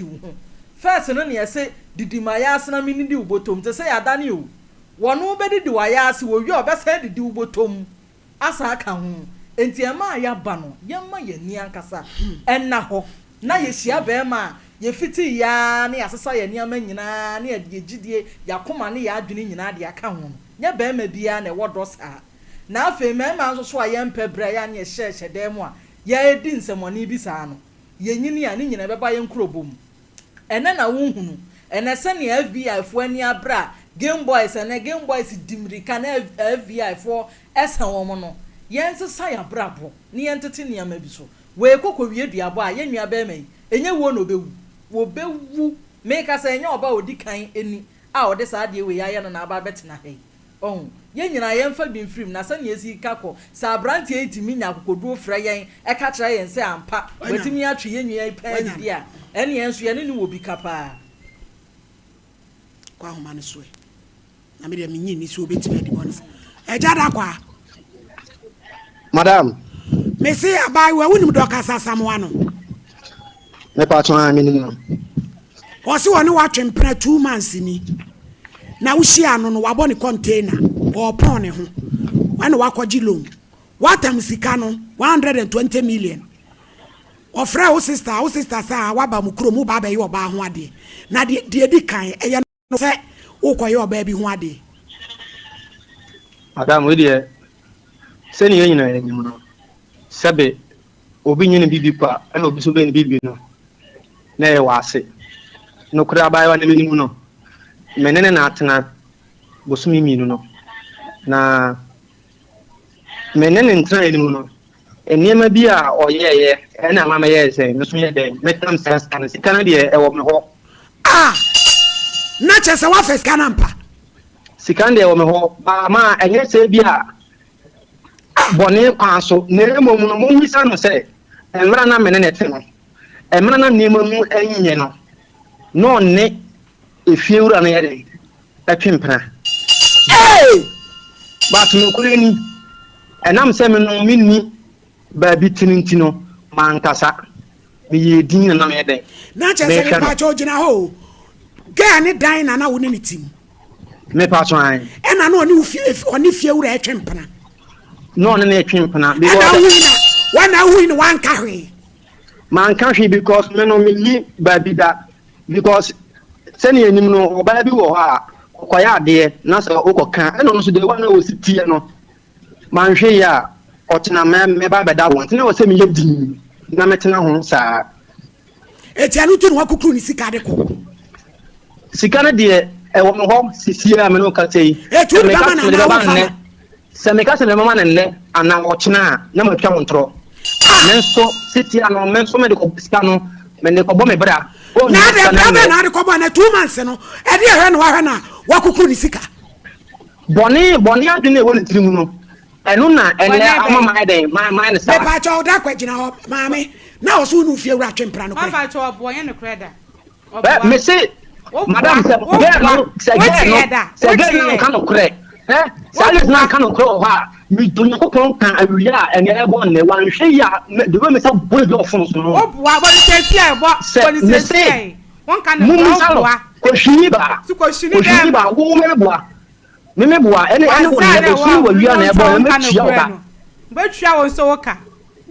Ɔbɛdidi wo ho. First no na yɛse didi m'ayaase na mennidi wo bɔtɔm, te sɛ yɛadane o. Wɔno bɛdidi w'ayaase, wɔwie a ɔbɛsan adidi wo bɔtɔm asan aka ho. Enti ɛma a yɛaba no, yɛmma yɛn ani ankasa nna hɔ na yɛhyia barima a yɛfitii yɛ ara na yɛasesa yɛn nneɛma nyinaa na yɛde yɛn gyidie, yɛn akoma ne yɛn adwene nyinaa de aka ho no. Nyɛ barima biara na ɛwɔ dɔ saa. Na afei mmarima nso so a yɛmpɛ berɛ a yɛ a na yɛhyɛhyɛ dan mu a yɛredi nsɛmmɔne bi saa no, yɛnyini a, ne nyinaa ɛbɛba yɛn nkurobɔ mu. Ɛnnɛ na wonhunu. Ɛnnɛ sɛnea FBI foɔ ani abere a Game Boys, ɛnnɛ Game Boys di mmirika na FBI foɔ sa wɔn no, yɛnsesa yɛn abrabɔ na yɛntete nneɛma bi so. Wei kɔ kɔwie duabɔ a, yɛn nua barima yi, ɛnyɛ wuo na ɔbɛwu. Ɔbɛwu. Meka sɛ ɛnyɛ ɔba a ɔdi kan ni a ɔde saa adeɛ wei ayɛ no na aba abɛtena ha yi. Wahu? Yɛn nyinaa, yɛmfa bi mfiri mu, na sɛnea esi reka kɔ, sɛ aberanteɛ yi tumi nya akokoduo frɛ yɛn ka kyerɛ yɛn sɛ ampa watumi atwe yɛn nua yi paa adidi a, ɛnneɛ yɛn nso yɛne no wɔ bi ka paa. Kɔ ahoma no so ɛ. Na me deɛ menye nni sɛ obɛtumi adi bɔne sɛ Agya Dakwaa. Madam. Mese abaayewa wonim Dorcas Asamoah no? Mepatwo a menim no. Ɔse ɔne watwe mpena 2 months ni na wohyia no no wabɔ ne container, ɔɔpɔn ne ho ɛna wakɔgye loan, watam sika no 120 million. Ɔfrɛ wo sister, wo sister sɛ a waba mu kurom, woba abɛyɛ ɔbaa ho adeɛ na deɛ di kan ɛyɛ no sɛ wokɔyɛ ɔbaa bi ho adeɛ. Madam, wei deɛ, sɛnea yɛn nyinaa yɛnim no, sɛbe obi nye ne bibi kwa ɛna obi nso bɛyɛ ne bibi no na ɛyɛ wɔ ase. Nokorɛ, abaayewa no menim no, me ne ne na atena bosome 2 no, na me ne ne ntena anim no, nneɛma bi a ɔyɛɛyɛ ɛna ama mɛyɛɛ sɛ me nso yɛ dɛn metam saa sika no. Sika no deɛ, ɛwɔ me hɔ. Ah, na kyerɛ sɛ woafa sika no ampa? Sika no deɛ, ɛwɔ me hɔ ama ɛnyɛ sɛ bi a bɔne kwan so, na mmom no mommisa no sɛ mmerɛ na me ne ne te no, mmerɛ na nneɛma mu nyɛ no, na ɔne efiewura no yɛ dɛn ɛtwe mpena. Hey! But nokorɛ ni, ɛnam sɛ me no menni baabi te no nti no, mankasa meyɛ din na na meyɛ dɛn Na kyerɛ sɛ mehwɛ no. Mepakyɛ, ogyina hɔ o, girl ne dan na na wo ne ne tim? Mepa so an. Ɛna na ɔne wo fie, ɔne fie wura ɛtwe mpena? Na ɔne ne ɛtwe mpena. Ɛna because wohui na wana wohui na wanka hwee? Manka hwee because me no menni baabi da, because sɛnea anim no, ɔbaa bi wɔ hɔ a ɔkɔyɛ adeɛ na sɛ wokɔka ɛna ɔno nso deɛ wana ɔsi teɛ no, manhwɛ yi a ɔkyena mɛba bɛda wɔ nti na wɔ sɛ meyɛ din na mɛtena ho saa. Eti ɛno nti na wakukuru ne sika de kɔ? Sika no deɛ, ɛwɔ me hɔ sisie a me ne wo kasa yi. Eti sɛ wode meka bɛma no sɛ mede anaa bɛba womfa nnɛ no? Sɛ meka sɛ mede bɛma no nnɛ anaa ɔkyena a, na matwa wo ntorɔ. Me nso sesia no, me nso mede kɔ sika no, mede kɔbɔ me bra. Na Ɔnnya ade sika no bra bɛn nnɛ. na ade kɔbɔ na 2 months no ɛde ɛhwɛ na wahwɛ na wakukuru ne sika? Bɔne, bɔne adwene a ɛwɔ ne tirim no, ɛno na ɛnɛ Bɔne ama bɛn? mayɛ dɛn mayɛ no saa. Mepaakyɛ, ɔda akɔ gyina hɔ, maame, na ɔso wo ne wo fie wura twe mpra no korɛ? Mampakyɛ, ɔboa nyɛ nokorɛ da. Ɛ Ɔboa. me se madam, sɛ Woboa. girl no, sɛ girl no Wokyeɛ da. sɛ girl no Wokyeɛ. anka nokorɛ ɛ saa lady no Woboa. anka nokorɛ wɔ hɔ a, medo Nyankopɔn ka awia a ɛnɛ ɛbɔ nnɛ wanhwɛ yi a de wei me sɛ bɔ ebi ɔfom so no. Woboa. Bɔ ne sɛsi bɔ. Sɛ Bɔ ne me se sɛsi. Wonka nokorɛ mummisa no woboa. kɔhwini baa Si kɔhwini kɔhwini bɛɛma. baa wo me boa me me boa ɛne wo Wasa nnɛ na bosome ɛwɔ wɔ wia na wo ɛbɔ nso na wonka mɛtua wo nokorɛ ka. no. Bɛtua wo nso wo ka.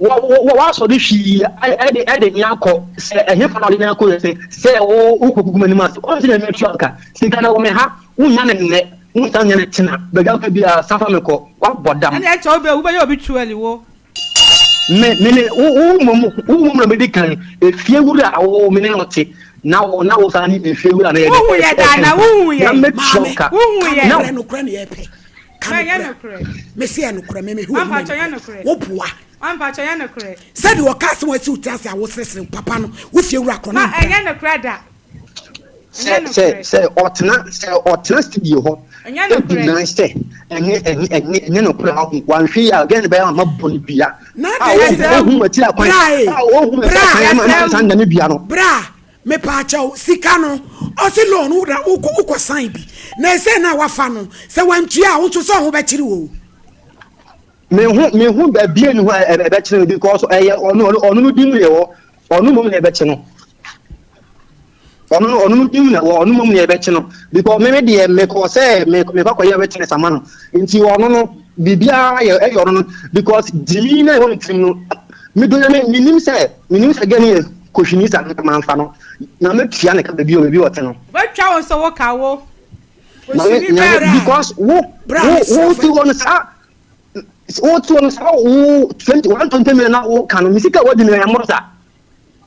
Wɔ wasɔre hwii ɛde ne akɔ sɛ ɛhefa na ɔde ne akɔ yɛ sɛ wo wokɔ gugu m'anim ase ɔnti na mɛtua wo ka. Sika na wɔ me ha, wonya ne nnɛ, wonsan nya ne kyena, baabi a wopɛ biara san fa me kɔ, woabɔ dam. Ɛne ɛkyɛ wobɛ wobɛyɛ obituary wo. Me ne wo mmom, wo mmom na medi kan efie wura a wo me ne no te na wo na wo san ne efie wura no yɛ dɛ Wohu yɛ da na wohu na yɛ. mɛtua wo Maame, ka. Wohu ka yɛ. Na nokorɛ, nokorɛ ne yɛpɛ. Ka Ma ɛnyɛ nokorɛ. nokorɛ. Mese yɛ nokorɛ, me mehwɛ w'anim. Mampakyɛ, ɛnyɛ nokorɛ nokorɛ. Woboa. Mampakyɛ, ɛnyɛ nokorɛ. Sɛdeɛ ɔka sɛ wasi wo tiri ase a woseresere papa no, wo fie wura korɔ Ma na mpra. ɛnyɛ nokorɛ da. Sɛ Ɛnyɛ sɛ nokorɛ. sɛ ɔtena studio hɔ Ɛnyɛ edi nokorɛ. nan sɛ ɛnyɛ nokorɛ a, wanhwɛ yi a gɛn bɛyɛ ama bɔ ne dua Na a adɛn ohu nti na ohu akyiri akwan bra e a ohu akyiri bra akwan ama Yɛsɛ san da ne dua no. Bra, mepaakyɛw, sika no ɔse loan wo na wokɔ sign bi na ɛsɛ na wafa no sɛ wantua a, wo nso sɛ ɔho bɛkyere wo. Mehu baabi a ɛni hɔ a ɛbɛkyere no because ɛyɛ ɔno no din mu yɛ hɔ, ɔno mmom na ɛbɛkye no. Ɔno no ɔno no dim na ɔno mmom na yɛbɛkye no because me me deɛ mekɔ sɛ me mekɔ akɔyɛ witness ama no nti ɔno no biribiara yɛ ɛyɛ ɔno no because gyimi na ɛwɔ ne tirim no me do me menim sɛ menim sɛ gɛ ne yɛ kohwini sa nka manfa no na metua ne ka baabi o baabi ɔte no. Wobɛtwa wo nso wo ka wo Na me kohwini na bɛɛ me bra. because wo Bra wo mesrɛ wo te fa hɔ no saa wo te hɔ no saa wo 20 120 million na wo ka no me sika a wadi no ɛmmoro saa.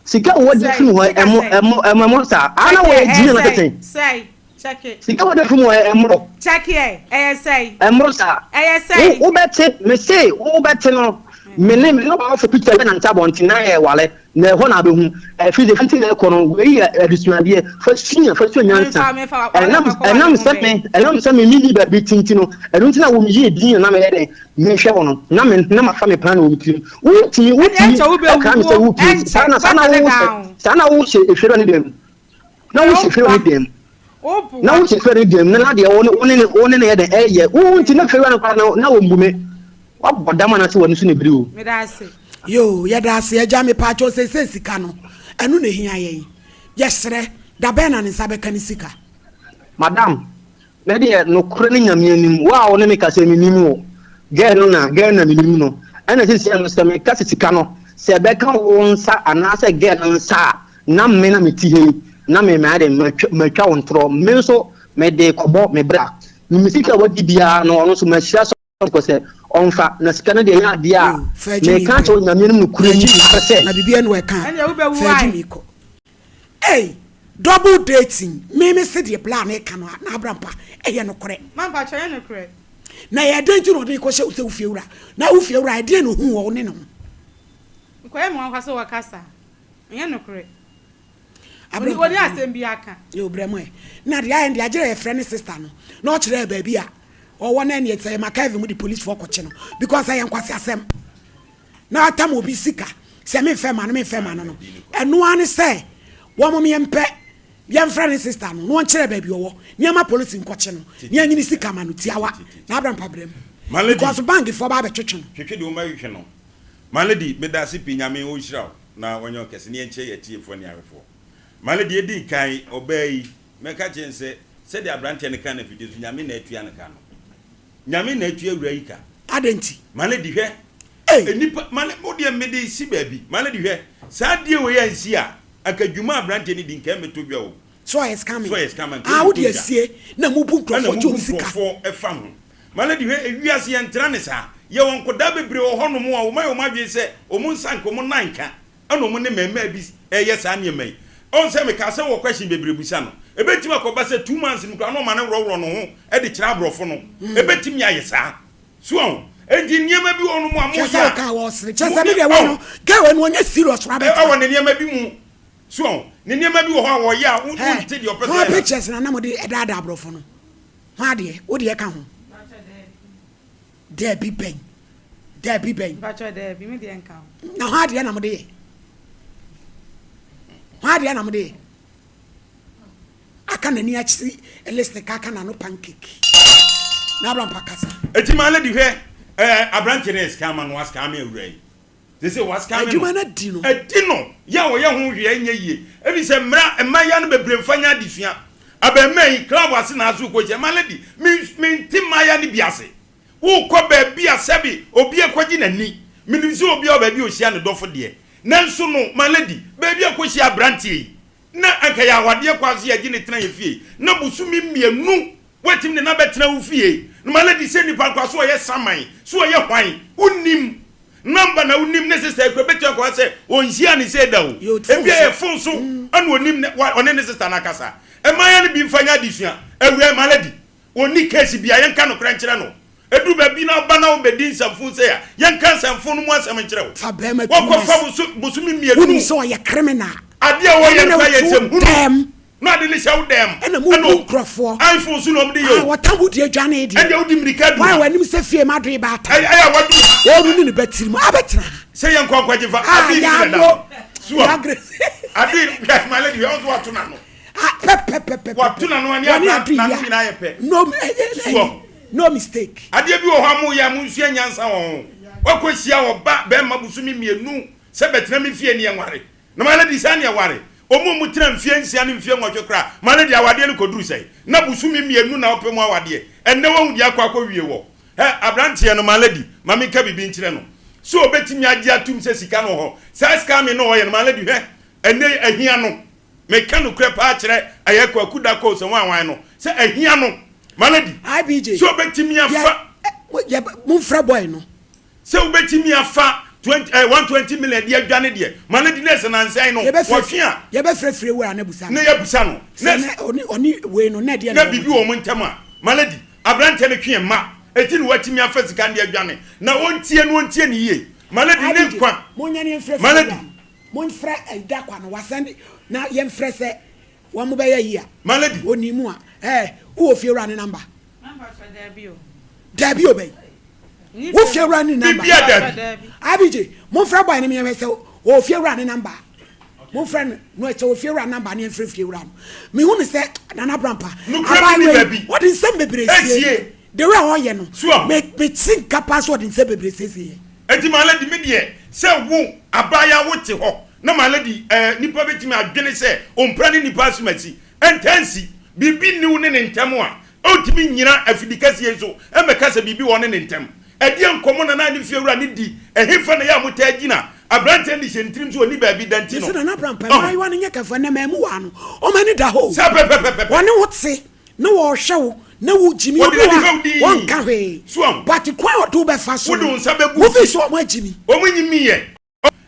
Sika a wɔgye Sɛe, firi hɔ sika ɛmo sɛe. ɛmo ɛmo ɛmo saa. Ana Check wɔyɛ ɛ, ɛyɛ gyimi na sɛe, tete. sɛe, check it. Sika wɔgye firi hɔ ɛmoro. Check ɛ, ɛyɛ sɛe. Ɛmoro saa. Ɛyɛ Wo sɛe. wobɛte me se wobɛte no me ne me ne wɔn picture bɛ nante abɔnten na yɛ wale na ɛhɔ na abɛhu ɛfiri sɛ fiti na ɛkɔ no wei yɛ adesuadeɛ fa sua fa sua nyansa Memfa, memfa, wale ɛnam fa kɔ wale ɛnam ho sɛ bɛn. me ɛnam sɛ me menni baabi tinti no ɛno nti na wɔn yie din na meyɛ dɛn Mehwɛ wo no, na me na mafa me plan wɔ me tirim. Wotumi, Ɛnde wotumi ɛnkyɛ wobɛwu ɛkra me sɛ wo, wopie. ɛnkyɛ, Saa na, saa na wobɛsɛne wohyɛ, daa ho. saa na wohyɛ efiewura ne dan mu. Na Hwɛ wohyɛ efiewura ne woboa, dan mu. Na woboa. wohyɛ efiewura ne dan mu. Na na deɛ wo ne, wo ne ne, wo ne ne yɛ dɛn ɛyɛ. Wo nti na efiewura no koraa no, na ɔmmu me. Wabɔ dam anaasɛ w'ani so na ebiri wo. Meda ase. Yoo yɛda ase agya mepaakyɛw seisei sika no ɛno na ehia yɛn yɛsrɛ dabɛn na ne nsa bɛka ne sika. Madam, Me deɛ nokorɛ ne Nyame anim, wo a wo ne me kasa yi mennim wo, girl no na girl no na menim no, ɛna seisei no sɛ meka sɛ sika no sɛ ɛbɛka wo nsa anaasɛ girl no nsa a, na me na mete ha yi na me mayɛ dɛn matwa matwa wo ntorɔ, me nso mede kɔbɔ me bra, me sika a wadi biara no ɔno nso mahyira so. kɔ sɛ ɔmfa, na sika no deɛ ɛnyɛ adeɛ a Yo, fa Jimmy meka kɔ akyerɛ wo Nyame anim nokorɛ Fa mu Jimmy pɛ kɔ. sɛ. Na biribiara ni hɔ ɛka Ɛndeɛ wobɛwu Fa ae. Jimmy kɔ. Ei, double dating, me me se deɛ bla no reka no a, na Abrampa, ɛyɛ nokorɛ. Ma mpakyɛ ɛyɛ nokorɛ. Na ɛyɛ dɛn nti na ɔde rekɔhyɛ wo sɛ wo fiewura? Na wo fiewura, ɛdeɛn na ɔhuu wɔ wo ne ne ho? Nkɔyɛ me nwanwa sɛ wɔka saa. Ɛnyɛ nokorɛ. Ɔni ɔni asɛm bi aka. Yo brɛ mo ɛ. Na deɛ ayɛ no deɛ agyerɛ yɛfrɛ ne sister no na ɔkyerɛ yɛ baabi a ɔwɔ na ɛneɛ sɛ yɛ McKelvey mu de police foɔ kɔkye no because ɛyɛ nkwaseasɛm na atam obi sika sɛ memfɛ ma no memfɛ ma no no ɛno ara ne sɛ wɔn yɛmpɛ yɛmfrɛ ne sister no na ɔnkyerɛ baabi ɔwɔ nneɛma police nkɔkye no ne anyini sika ma no tiawa na abra mpa brɛ mu because bank foɔ ba abɛtwetwe no. Twetwe deɛ wɔn bɛtwetwe no. My lady medase pii Nyame ɔnhyira wo. Na ɔnyɛ ɔkɛse ne yɛnkyerɛ yɛn atiefoɔ ne ahwɛfoɔ. Male deɛ ɛdi kan, ɔbaa yi, mɛka kyerɛ no sɛ, sɛdeɛ aberanteɛ no kaa no afidie so, Nyame na atua no ka no. Nyame na atua awuraa yi ka. Adɛn nti? Male di hwɛ, Ei! nnipa, male, wo deɛ mede resi baabi. Male di hwɛ, saa adeɛ wei ansi a, anka dwuma a aberanteɛ no di nka ɛmmɛtɔ dwa o. So ɔyɛ scamming? So ɔyɛ scammer nka Ah, ɛmmɛtɔ wode dwa. asie na mubu Ɛna nkurɔfoɔ gye mubu wɔn sika. nkurɔfoɔ fa ho. My lady hwɛ ewiase yɛn ntra ne saa. Yɛwɔ nkodaa bebree wɔ hɔ nom a wɔn ayɛ wɔn adwene sɛ wɔn nsa nka wɔn nan nka ɛna wɔn ne mmɛɛmaa bi ɛyɛ saa nneɛma yi. Ɔn sɛ mekaa sɛ wɔ question bebree busa no. Ebetumi akɔba sɛ 2 months no koraa na ɔma no worɔworɔ ne ho de kyerɛ abrɔfo no. Ebetumi ayɛ saa. So wahu? Enti nneɛma bi wɔ hɔ nom a Kyerɛ moyɛ sɛ a wokaa wɔ ɔsere. Kyerɛ mo sɛ me ne deɛ wei no, ɔn girl wei no ɔnyɛ serious koraa bɛtena. Ɛwɔ ne nneɛma bi mu. So wahu? Ne nneɛma bi wɔ hɔ a wɔyɛ a wo Hɛ, wonte deɛ ɔpɛ sɛ hwan ɔyɛ no ase. pictures na na mode ɛdaadaa abrɔfo no? Ho adeɛ, wo deɛ ka ho. Daabi bɛn, daabi bɛn. Mpakyɛ daabi, me deɛ nka ho. Na ho adeɛ na mo de yɛ. Ho adeɛ na mo de yɛ. Aka n'ani akyiri lipstick aka n'ano pancake. Na abrampa kasa. Eti maa lady hwɛ ɛɛ aberante no yɛ scammer no wa scam awura yi. Sese wa scam no. Adwuma no adi no. Adi no. Yɛ a ɔyɛ ho hwee ɛnyɛ yie. Ebi sɛ mmra mmayewa no bebree mfa nyɛ adesua. Abarimaa yi club ase na aso kɔ hyia. My lady me me nte mmaayewa no bi ase. Wokɔ baabi a sɛbi obi akɔgye n'ani. Menim sɛ obi a wɔ baabi a ɔhyia ne dɔfo deɛ. Nanso no my lady baabi a kɔhyia aberanteɛ yi na anka yɛ awadeɛ kwan so yɛgye no tena yɛ fie na bosome mmienu woatumi de no abɛtena wo fie. No my lady sɛ nipa nkoa so ɔyɛ saman so ɔyɛ hwan wonnim. Number na wonim ne sister yi kura betumi akɔba sɛ onhyiaa ne sei da o. Ebia ɛyɛ phone so ɛna onim ne wa ɔne ne sister no akasa. Mmayewa no bi mfa nyɛ adesua. Awuraa my lady, onni case bia, yɛnka nokorɛ nkyerɛ no. Ɛduru baabi na ɔba na wobɛdi nsɛmfo sei a, yɛnka nsɛmfo no mu asɛm nkyerɛ wo. Fa bɛrima tu Wakɔfa mess. boso bosome mmienu. Wonim sɛ ɔyɛ criminal. Adeɛ a wɔyɛ Ɔne no ne koraa yɛ wo nsɛm to hunu. dɛm. Na ade no hyɛ wo dɛm. Ɛna mo bu nkurɔfoɔ. iPhone so na wɔn de yɛ Ah o. wɔta wo deɛ dwane deɛ. Ɛndeɛ wodi mirika adu Why ha. w'anim sɛ fie ma adoe baatan. Ɛyɛ a wadu ha. Wɔn ne ne ba tirim abɛtena ha. Sɛ yɛn nkɔ nkɔgye fa. Ah Adoe ni bi na yɛ da mo. ho. So Ya grace. Adoe hwɛ my lady hwɛ ɔnso wato n'ano. Ah pɛpɛpɛpɛ. Wato n'ano ani Wɔne abra adoe n'ano ya. nyinaa yɛ pɛ. No eh, eh, So eh, no mistake. Adeɛ bi wɔ hɔ a mo yɛ a mo nsua nyansa wɔ ho. Wakɔ hyia ɔba bɛrima bosome mmienu sɛ bɛtena me fie ne yɛnware. Na my lady saa ne yɛware. Wɔn a wɔtena mfeɛ nsia ne mfeɛ nwɔtwe koraa ma no deɛ awadeɛ no kɔduru sɛn? Na bosome mmienu na wopɛ mu awadeɛ. Ɛnnɛ woahu deɛ akɔ akɔwie wɔ. Hɛ, aberanteɛ no, my lady, ma menka biribi nkyerɛ no. Sɛ ɔbɛtumi agye atom sɛ sika no wɔ hɔ. Saa scamming no a ɔyɛ no, my lady, hwɛ, ɛnnɛ yi ahia no. Meka nokorɛ paa kyerɛ ɛyɛ Kwaku Darko sɛ hwan hwan no, sɛ ahia no, my lady, IBJ, sɛ ɔbɛtumi afa. Yɛ, yɛ, momfrɛ boy no. Sɛ wobɛtumi afa 20, eh, 120 million de adwane deɛ, ma no di na ɛsɛ nansa yi no, wɔtwe a. Yɛbɛfrɛ fie wura no abusa no. Na yɛabusa no. Sɛ na ɔne, ɔne wei no, na ɛdeɛ na biribi wɔ wɔn ntam a, ma no di. Aberanteɛ no twe mma, enti na watumi afa sika no de adwane. Na ɔntie no, ɔntie no yie. Ma no di ne nkwa. Monyɛ no yɛmfrɛ fie Ma no wura di. no. Momfrɛ Ɛda kwa no, wasɛnde, na yɛmfrɛ sɛ wɔn bɛyɛ yi a. Ma no di. Ɔnim mu a, ɛɛ, wowɔ fie wura no namba? Mampakyɛ, daabi o. Daabi o bɛyi. Wo fiewura ne number. Bibia dabi. IBJ, momfrɛ boy no meɛhwɛ sɛ ɔwɔ fiewura ne number a. Momfrɛ no no sɛ ɔwɔ fiewura number ne yɛmfrɛ fiewura no. Mehu no sɛ Nana Brampa, abaayewa yi, ɔde nsɛm bebree sie. The way a ɔyɛ no, me mete nka paa sɛ ɔde nsɛm bebree siesie yɛn. Enti my lady me deɛ sɛ wo abaayewa wo te hɔ na my lady eh nipa bɛtumi adwene sɛ ompra ne nipa asumasi ɛntaa nsi biribi nni wo ne ne ntɛm a Ɔntumi nnyina afidikɛseɛ yi so mmɛka sɛ biribi wɔ ɔne ne ntam. Ɛdeɛn nkɔmmɔ na na ne fiewura no di? Ɛhefa na ɛyɛ a motaa gyina? Aberanteɛ no de hyɛ ne tirim sɛ ɔnni baabi da nti no. Mese Nana Abrampah, mmaayewa no nyɛ kɛfoɔ ɛnnɛ mmamuwaa no, wɔn ani da hɔ o. Saa pɛpɛpɛpɛ. Wɔne wo te na wɔrehwɛ wo na wo gyimi, Wɔde obi wɔ n'ani hɔ hwɛ wo a dinn. wɔnka hwee So ahu? but kwan a ɔde wo bɛfa so Wode no, wo nsa bɛgu wo wo feel ti. sɛ wɔn agyimi. Wɔn nyimiiɛ.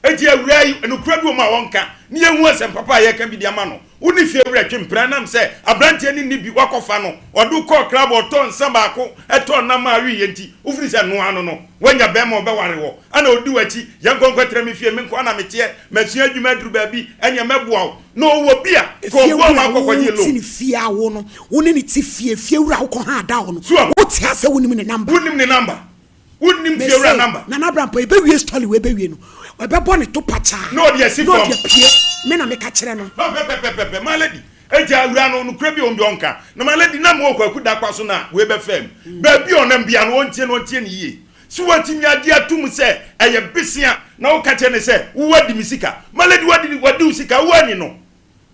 Enti awuraa yi, nokorɛ bi wɔ mu a wɔnka, ne yɛnhu asɛm papa a yɛreka bi de ama no. Wo ne fiewura twe mpena ɛnam sɛ aberanteɛ no nni bi, woakɔfa no, ɔde wo kɔɔ club, ɔtɔɔ nsa baako, tɔɔ nam a weeɛ nti, wofiri sɛ ɛno ara no no, woanya barima a ɔbɛware wɔ, ɛna ɔdi w'akyi, yɛnkɔ nkɔtra me fie, me nko ara na meteɛ, masua adwuma aduru baabi, ɛneɛ mɛboa wo. Na ɔwɔ bi a, kɔ ɔboa Efiewura ma a akɔ kɔgye wote loan. ne fie a wo no, wo ne no te fie, efiewura a wokɔ ha da hɔ no, So wahu? wote asɛ wonim ne number. Wonnim ne number. Wonnim Mese, fiewura number. Nana Abrampɔ, yɛbɛwie story wei bɛwie no, ɔbɛbɔ ne to pakyaa. Na ɔde asi Na fam. ɔde apue. Me na meka kyerɛ no. Pɛpɛpɛpɛpɛ, my lady. Enti awura no, nokorɛ bi a ɔwɔ mu deɛ ɔnka. Na my lady, na mewɔ Kwaku Dakwa so na wei bɛfaa mu. Baabi a ɔnam biara no, ɔntie no, ɔntie no yie. So watumi agye atom sɛ ɛyɛ besea na woka kyerɛ no sɛ, wo woadi me sika. My lady, wadi, wadi wo sika, wo anni no.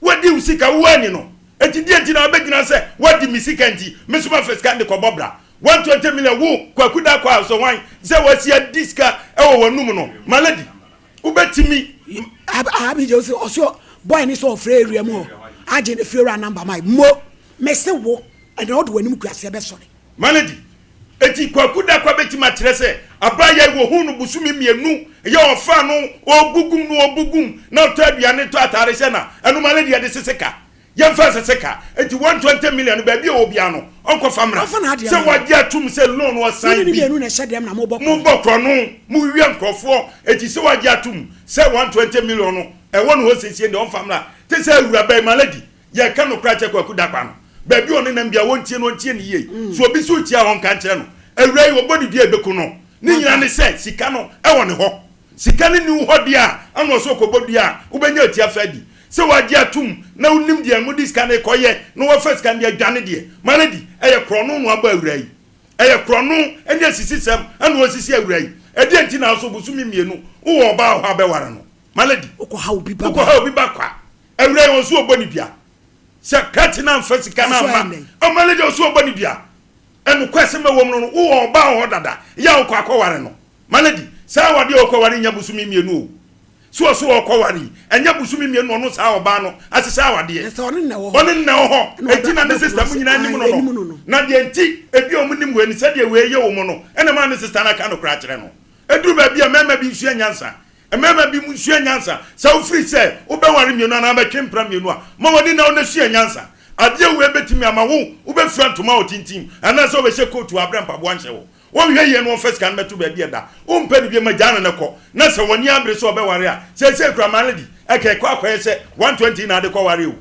Wadi wo sika, wo anni no. Enti deɛ nti na wabɛgyina sɛ wadi me sika nti, me nso mafa sika no de kɔbɔ bra. 120 million wo Kwaku Darko a sɛ hwan sɛ wasi adi sika wɔ w'anum no. My lady, wobɛtumi. Abigye ɔse ɔse boy ne sɛ ɔfrɛ area mu hɔ agye ne fiewura number ma mo mese wo ɛnɛ wode w'anim kuaseɛ bɛsɔre. My lady, eti Kwaku Dakwa bɛtumi akyerɛ sɛ abaayewa yi wɔhuu no bosome mmienu yɛ ɔfaa no ɔɔbugum no ɔɔbugum na ɔtɔ aduane tɔ ataare hyɛ na ɛno my lady yɛde sese ka yɛmfa nsese ka enti 120 million no baabi a ɔwɔ biara no ɔnkɔfa mmra Ɔmfa n'adeɛ sɛ mmra. wagye atum sɛ loan Wo ɔsan ne ne bi mmienu na ɛhyɛ dɛm na mobɔ korɔno. mobɔ korɔno mowia nkurɔfoɔ enti sɛ wagye atum sɛ 120 million no ɛwɔ ne hɔ siesie deɛ ɔmfa mmra te sɛ awuraba yi my lady Yɛka nokorɛ akyerɛ Kwaku Dakwah no, baabi a ɔnenam biara wɔntie no, ɔntie no yie. Sɛ obi nso retie a ɔnka nkyerɛ no. Awuraa yi wɔbɔ ne dua a ɛbɛku no. Ne nyinaa ne sɛ sika no wɔ ne hɔ. Sika no nni wo hɔ deɛ a, ɛna ɔsɛ ɔkɔbɔ dua a, wobɛnya atiafa adi. Sɛ woagye atom na wonim deɛ mode sika no rekɔyɛ na woafa sika no de adwane deɛ, ma no adi. Ɛyɛ korɔno na wabɔ awuraa yi. Ɛyɛ korɔno ne asisisɛm na ɔresisi awuraa yi. Ɛdeɛn nti na wo nso bosome mmienu wowɔ ɔbaa wɔ hɔ a bɛware no? Ma no adi. Wokɔha obi ba Wokɔha obi ba kwa. Awura yi ɔnso ɔbɔ ne dua. Sɛ krakye no amfa sika no amma ɔma no deɛ ɔso ɔbɔ ne dua. Ɛnokwasɛm ɛwɔ mu no no wowɔ ɔbaa wɔ hɔ dada yɛ a wokɔ akɔware no. Ma no di. Saa awadeɛ a ɔkɔware nyɛ bosome mmienu o. So ɔso ɔkɔware yi ɛnyɛ bosome mmienu na ɔno saa ɔbaa no ahyehyɛ awadeɛ. Ɔne nna wɔ hɔ. Ɔne nna wɔ hɔ. Enti na ne sista mo nyinaa nim no no. Na deɛ nti ebi a wɔn nim wei no sɛdeɛ wei yɛ wɔn no ɛna maa ne sista no aka nokorɛ akyerɛ no. Ɛduru baabi a mmarima bi nsua nyansa. Mmarima binom nsua nyansa. Sɛ wofiri sɛ wobɛware mmienu anaa wobɛtwe mpena mmienu a, ma w'ani nna wo na sua nyansa. Adeɛ wei bɛtumi ama wo wobɛfira ntoma a ɔtintim anaasɛ wobɛhyɛ kootu a abrɛ mpaboa nhyɛ wo. Wonhwɛ yie na wɔmfa sika no mmɛto baabi a ɛda. Wompɛ no bio ma gyaa no na kɔ. Na sɛ w'ani abere sɛ ɔbɛware a, seesei koraa ma no di. Ɛka ɛkɔ akɔyɛ sɛ 120 na ade kɔware o.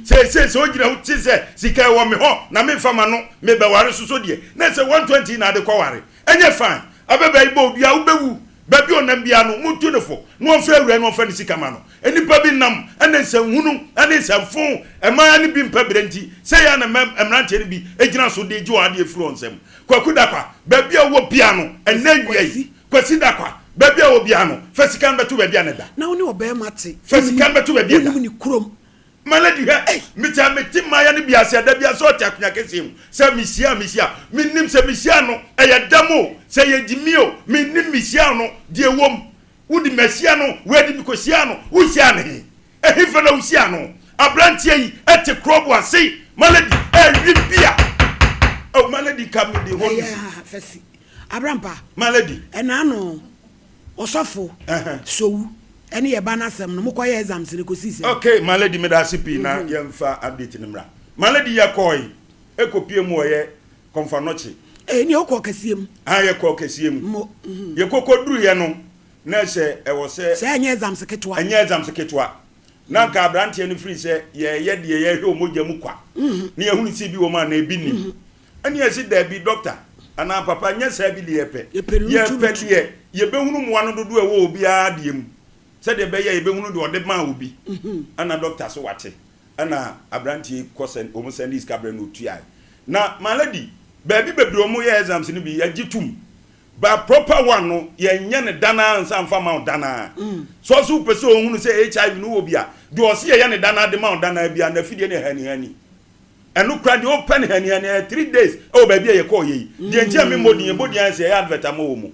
Seesei sɛ ogyina hɔ te sɛ sika ɛwɔ me hɔ na memfa ma no mebɛware soso deɛ, na ɛsɛ 120 na ade kɔware. Ɛnyɛ fine. Ababaa yi bɔ wo dua a, wobɛwu. Baabi a ɔnam biara no, montu no fo na ɔmfrɛ awuraa no na ɔmfa ne sika ma no. Nnipa bi nam ne nsɛnhunu ne nsɛmfoo, mmaa no bi mpɛ berɛ nti, sɛi ara na mmeranteɛ no bi gyina so de gye wɔn adeɛ firi wɔn nsam. Kwaku Dakwa, baabi a wowɔ biara no, ɛnnɛ awia yi, Kwasi Dakwa, baabi a wowɔ biara no, fa sika no bɛto baabi a na ɛda. Na wo ne ɔbarima te, Fa sika no bɛto baabi a ɛda. wonim ne kurom. My lady hwɛ, mekyɛ mete mmaayɛ no bi ase a, da bi a sɛ ɔte akonnwa kɛseɛ mu, sɛ mehyia a mehyia, mennim sɛ mehyia no ɛyɛ dɛm o, sɛ ɛyɛ gyimi o, mennim mehyia no deɛ ɛwɔ mu. Wode mahyia no, wei de mekɔhyiaa no, wohyiaa no he? Ɛhefa na wohyiaa no? Aberanteɛ yi te krɔbo ase, my lady, ɛwe bia. Oh, my lady, ka mede hɔ no Ɛyɛ si. ha fa si. Abrampa, My lady. ɛna ano ɔsɔfo Sowu ɛne yɛ ba no asɛm no, mokɔyɛɛ exams no kɔsii sɛn? Ok my lady medase pii na yɛnfa update no mmra. My lady yɛkɔɔe ɛkɔpie mu ɔyɛ kɔmfanɔkye. Ee neɛ wokɔɔ kɛseɛ mu. Ah yɛkɔɔ kɛseɛ mu. Mo mhm. Yɛkɔkɔduruiɛ no na sɛ ɛwɔ sɛ. Sɛ ɛnyɛ exams ketewa. Ɛnyɛ exams ketewa. Na anka abranteɛ no firi sɛ yɛɛyɛ deɛ yɛhwɛ ɔmogya mu kwa na yɛhunu sɛ ebi wɔ mu anaa ebi nnim. Ɛnna yɛse dabi dɔkta anaa papa nyɛ saa bi deɛ yɛpɛ. Yɛpɛ deɛ yɛbɛhunu mmoa no dodoɔ a ɛwɔ obiara deɛ mu sɛdeɛ ɛbɛyɛ a yɛbɛhunu deɛ ɔde maa obi. Ɛnna dɔkta se wate. Ɛnna aberanteɛ yi kɔ sɛn wɔn sɛndee sika brɛ no ɔtuae. Na my lady, baabi bebree wɔyɛ exams no bi yɛgye tom but proper one no yɛnyɛ no da no ara nsa mfa mma wo da no ara. Sɛ ɔse wopɛ sɛ ɔhunu sɛ HIV no wowɔ bi a, deɛ ɔse yɛyɛ no da no ara de ma wo da no ara biara no afidie no yɛ hanihani. Ɛno koraa deɛ wopɛ no haniani ɛyɛ 3 days ɛwɔ baabi a yɛkɔɔ yɛ yi. Deɛ nti a me mmɔ din, yɛbɔ din ayɛ sɛ yɛyɛ advert ama wɔ mu.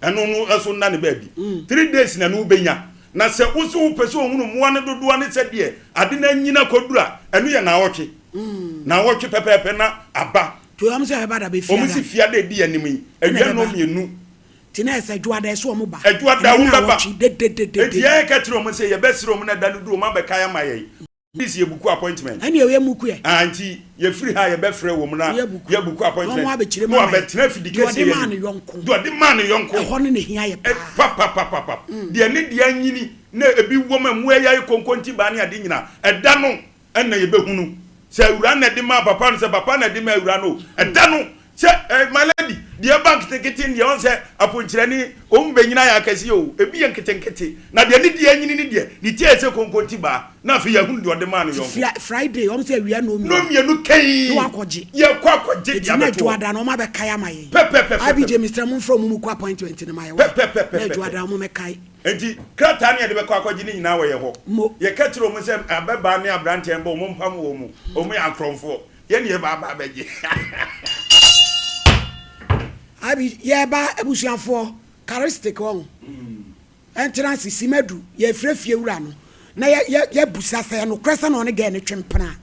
Ɛno no ɛso nna ne baabi. 3 days na ɛno wobɛnya. Na sɛ wo se wopɛ sɛ ohunu mmoa no dodoɔ ne sɛdeɛ ade no anyini akɔduru a, ɛno yɛ naawɔtwe. Naawɔtwe pɛpɛɛpɛ na aba. Nti wɔn sɛ ɛbɛba da bɛ Wɔn fiada. si fiada edi anim yi, Ɛna awia ɛbɛba. nnɔnmienu. Nti na ɛsɛ dwoada ɛsɛ wɔn ba. Adwoada Ɛnɛ wɔn bɛba. naawɔtwe dedededede. Enti yɛn ka kyerɛ wɔn sɛ yɛbɛsrɛ wɔn na da no duru wɔn abɛkae ama yɛn. Please yɛ buku appointment. Ɛne ɛyɛ muku ɛ. Ah nti yɛ firi ha yɛ bɛ frɛ wɔn na Yɛ buku. yɛ buku appointment. Na wɔn abɛkyerɛ mu Na ama yɛ. wɔabɛtena afidi Deɛ kɛseɛ ɔde yɛ maa anim. ne yɔnko. Deɛ ɔde maa ne yɔnko. Ɛhɔ no na ɛhia yɛ Ɛ paa. papapapap. Deɛ ne deɛ anyini na ebi wɔ mu a emu ɛyɛ ayɛ konkonti baa ne ade nyinaa. Ɛda no ɛna yɛbɛhunu sɛ awuraa na ɛde maa papa no sɛ papa na ɛde maa awuraa no o. Ɛda no Sɛ eh, my lady, deɛ ɛba nketenkete no deɛ, ɔn sɛ aponkyerɛne, wɔn bɛnyini ayɛ akɛseɛ o, ebi yɛ nketenkete, na deɛ ne deɛ anyini no deɛ, ne ti ayɛ sɛ konkonti baa, na afei yɛahunu deɛ ɔde maa ne Nti yɔnko. fria, Friday, wɔn sɛ awia nnɔnmienu. Nnɔnmienu kɛn, Na wɔakɔgye. yɛkɔ akɔgye deɛ Enti na abɛto hɔ. Adwoada no, wɔn abɛkae ama yɛn. Pɛpɛpɛpɛpɛ. IBJ, mesrɛ mo mfrɛ wɔn mu kɔ appointment no ma yɛn, wai? Na Pɛpɛpɛpɛpɛ. Adwoada wɔn mmɛkae. Enti krataa no a yɛde bɛkɔ akɔgye no nyinaa wɔ yɛn hɔ. Mo. Yɛka kyerɛ wɔn sɛ ababaa ne aberanteɛ no bɔ wɔn mpam wɔn mu, wɔn yɛ akorɔmfoɔ. Yɛn deɛ yɛba aba abɛgye. Abi yɛba abusuafoɔ charistic wɔn ɛntena ase simadu yɛfrɛ fie wura no na yɛ yɛ yɛbusa sɛ ɛnokorɛ sɛ na ɔne gɛɛ no twe mpena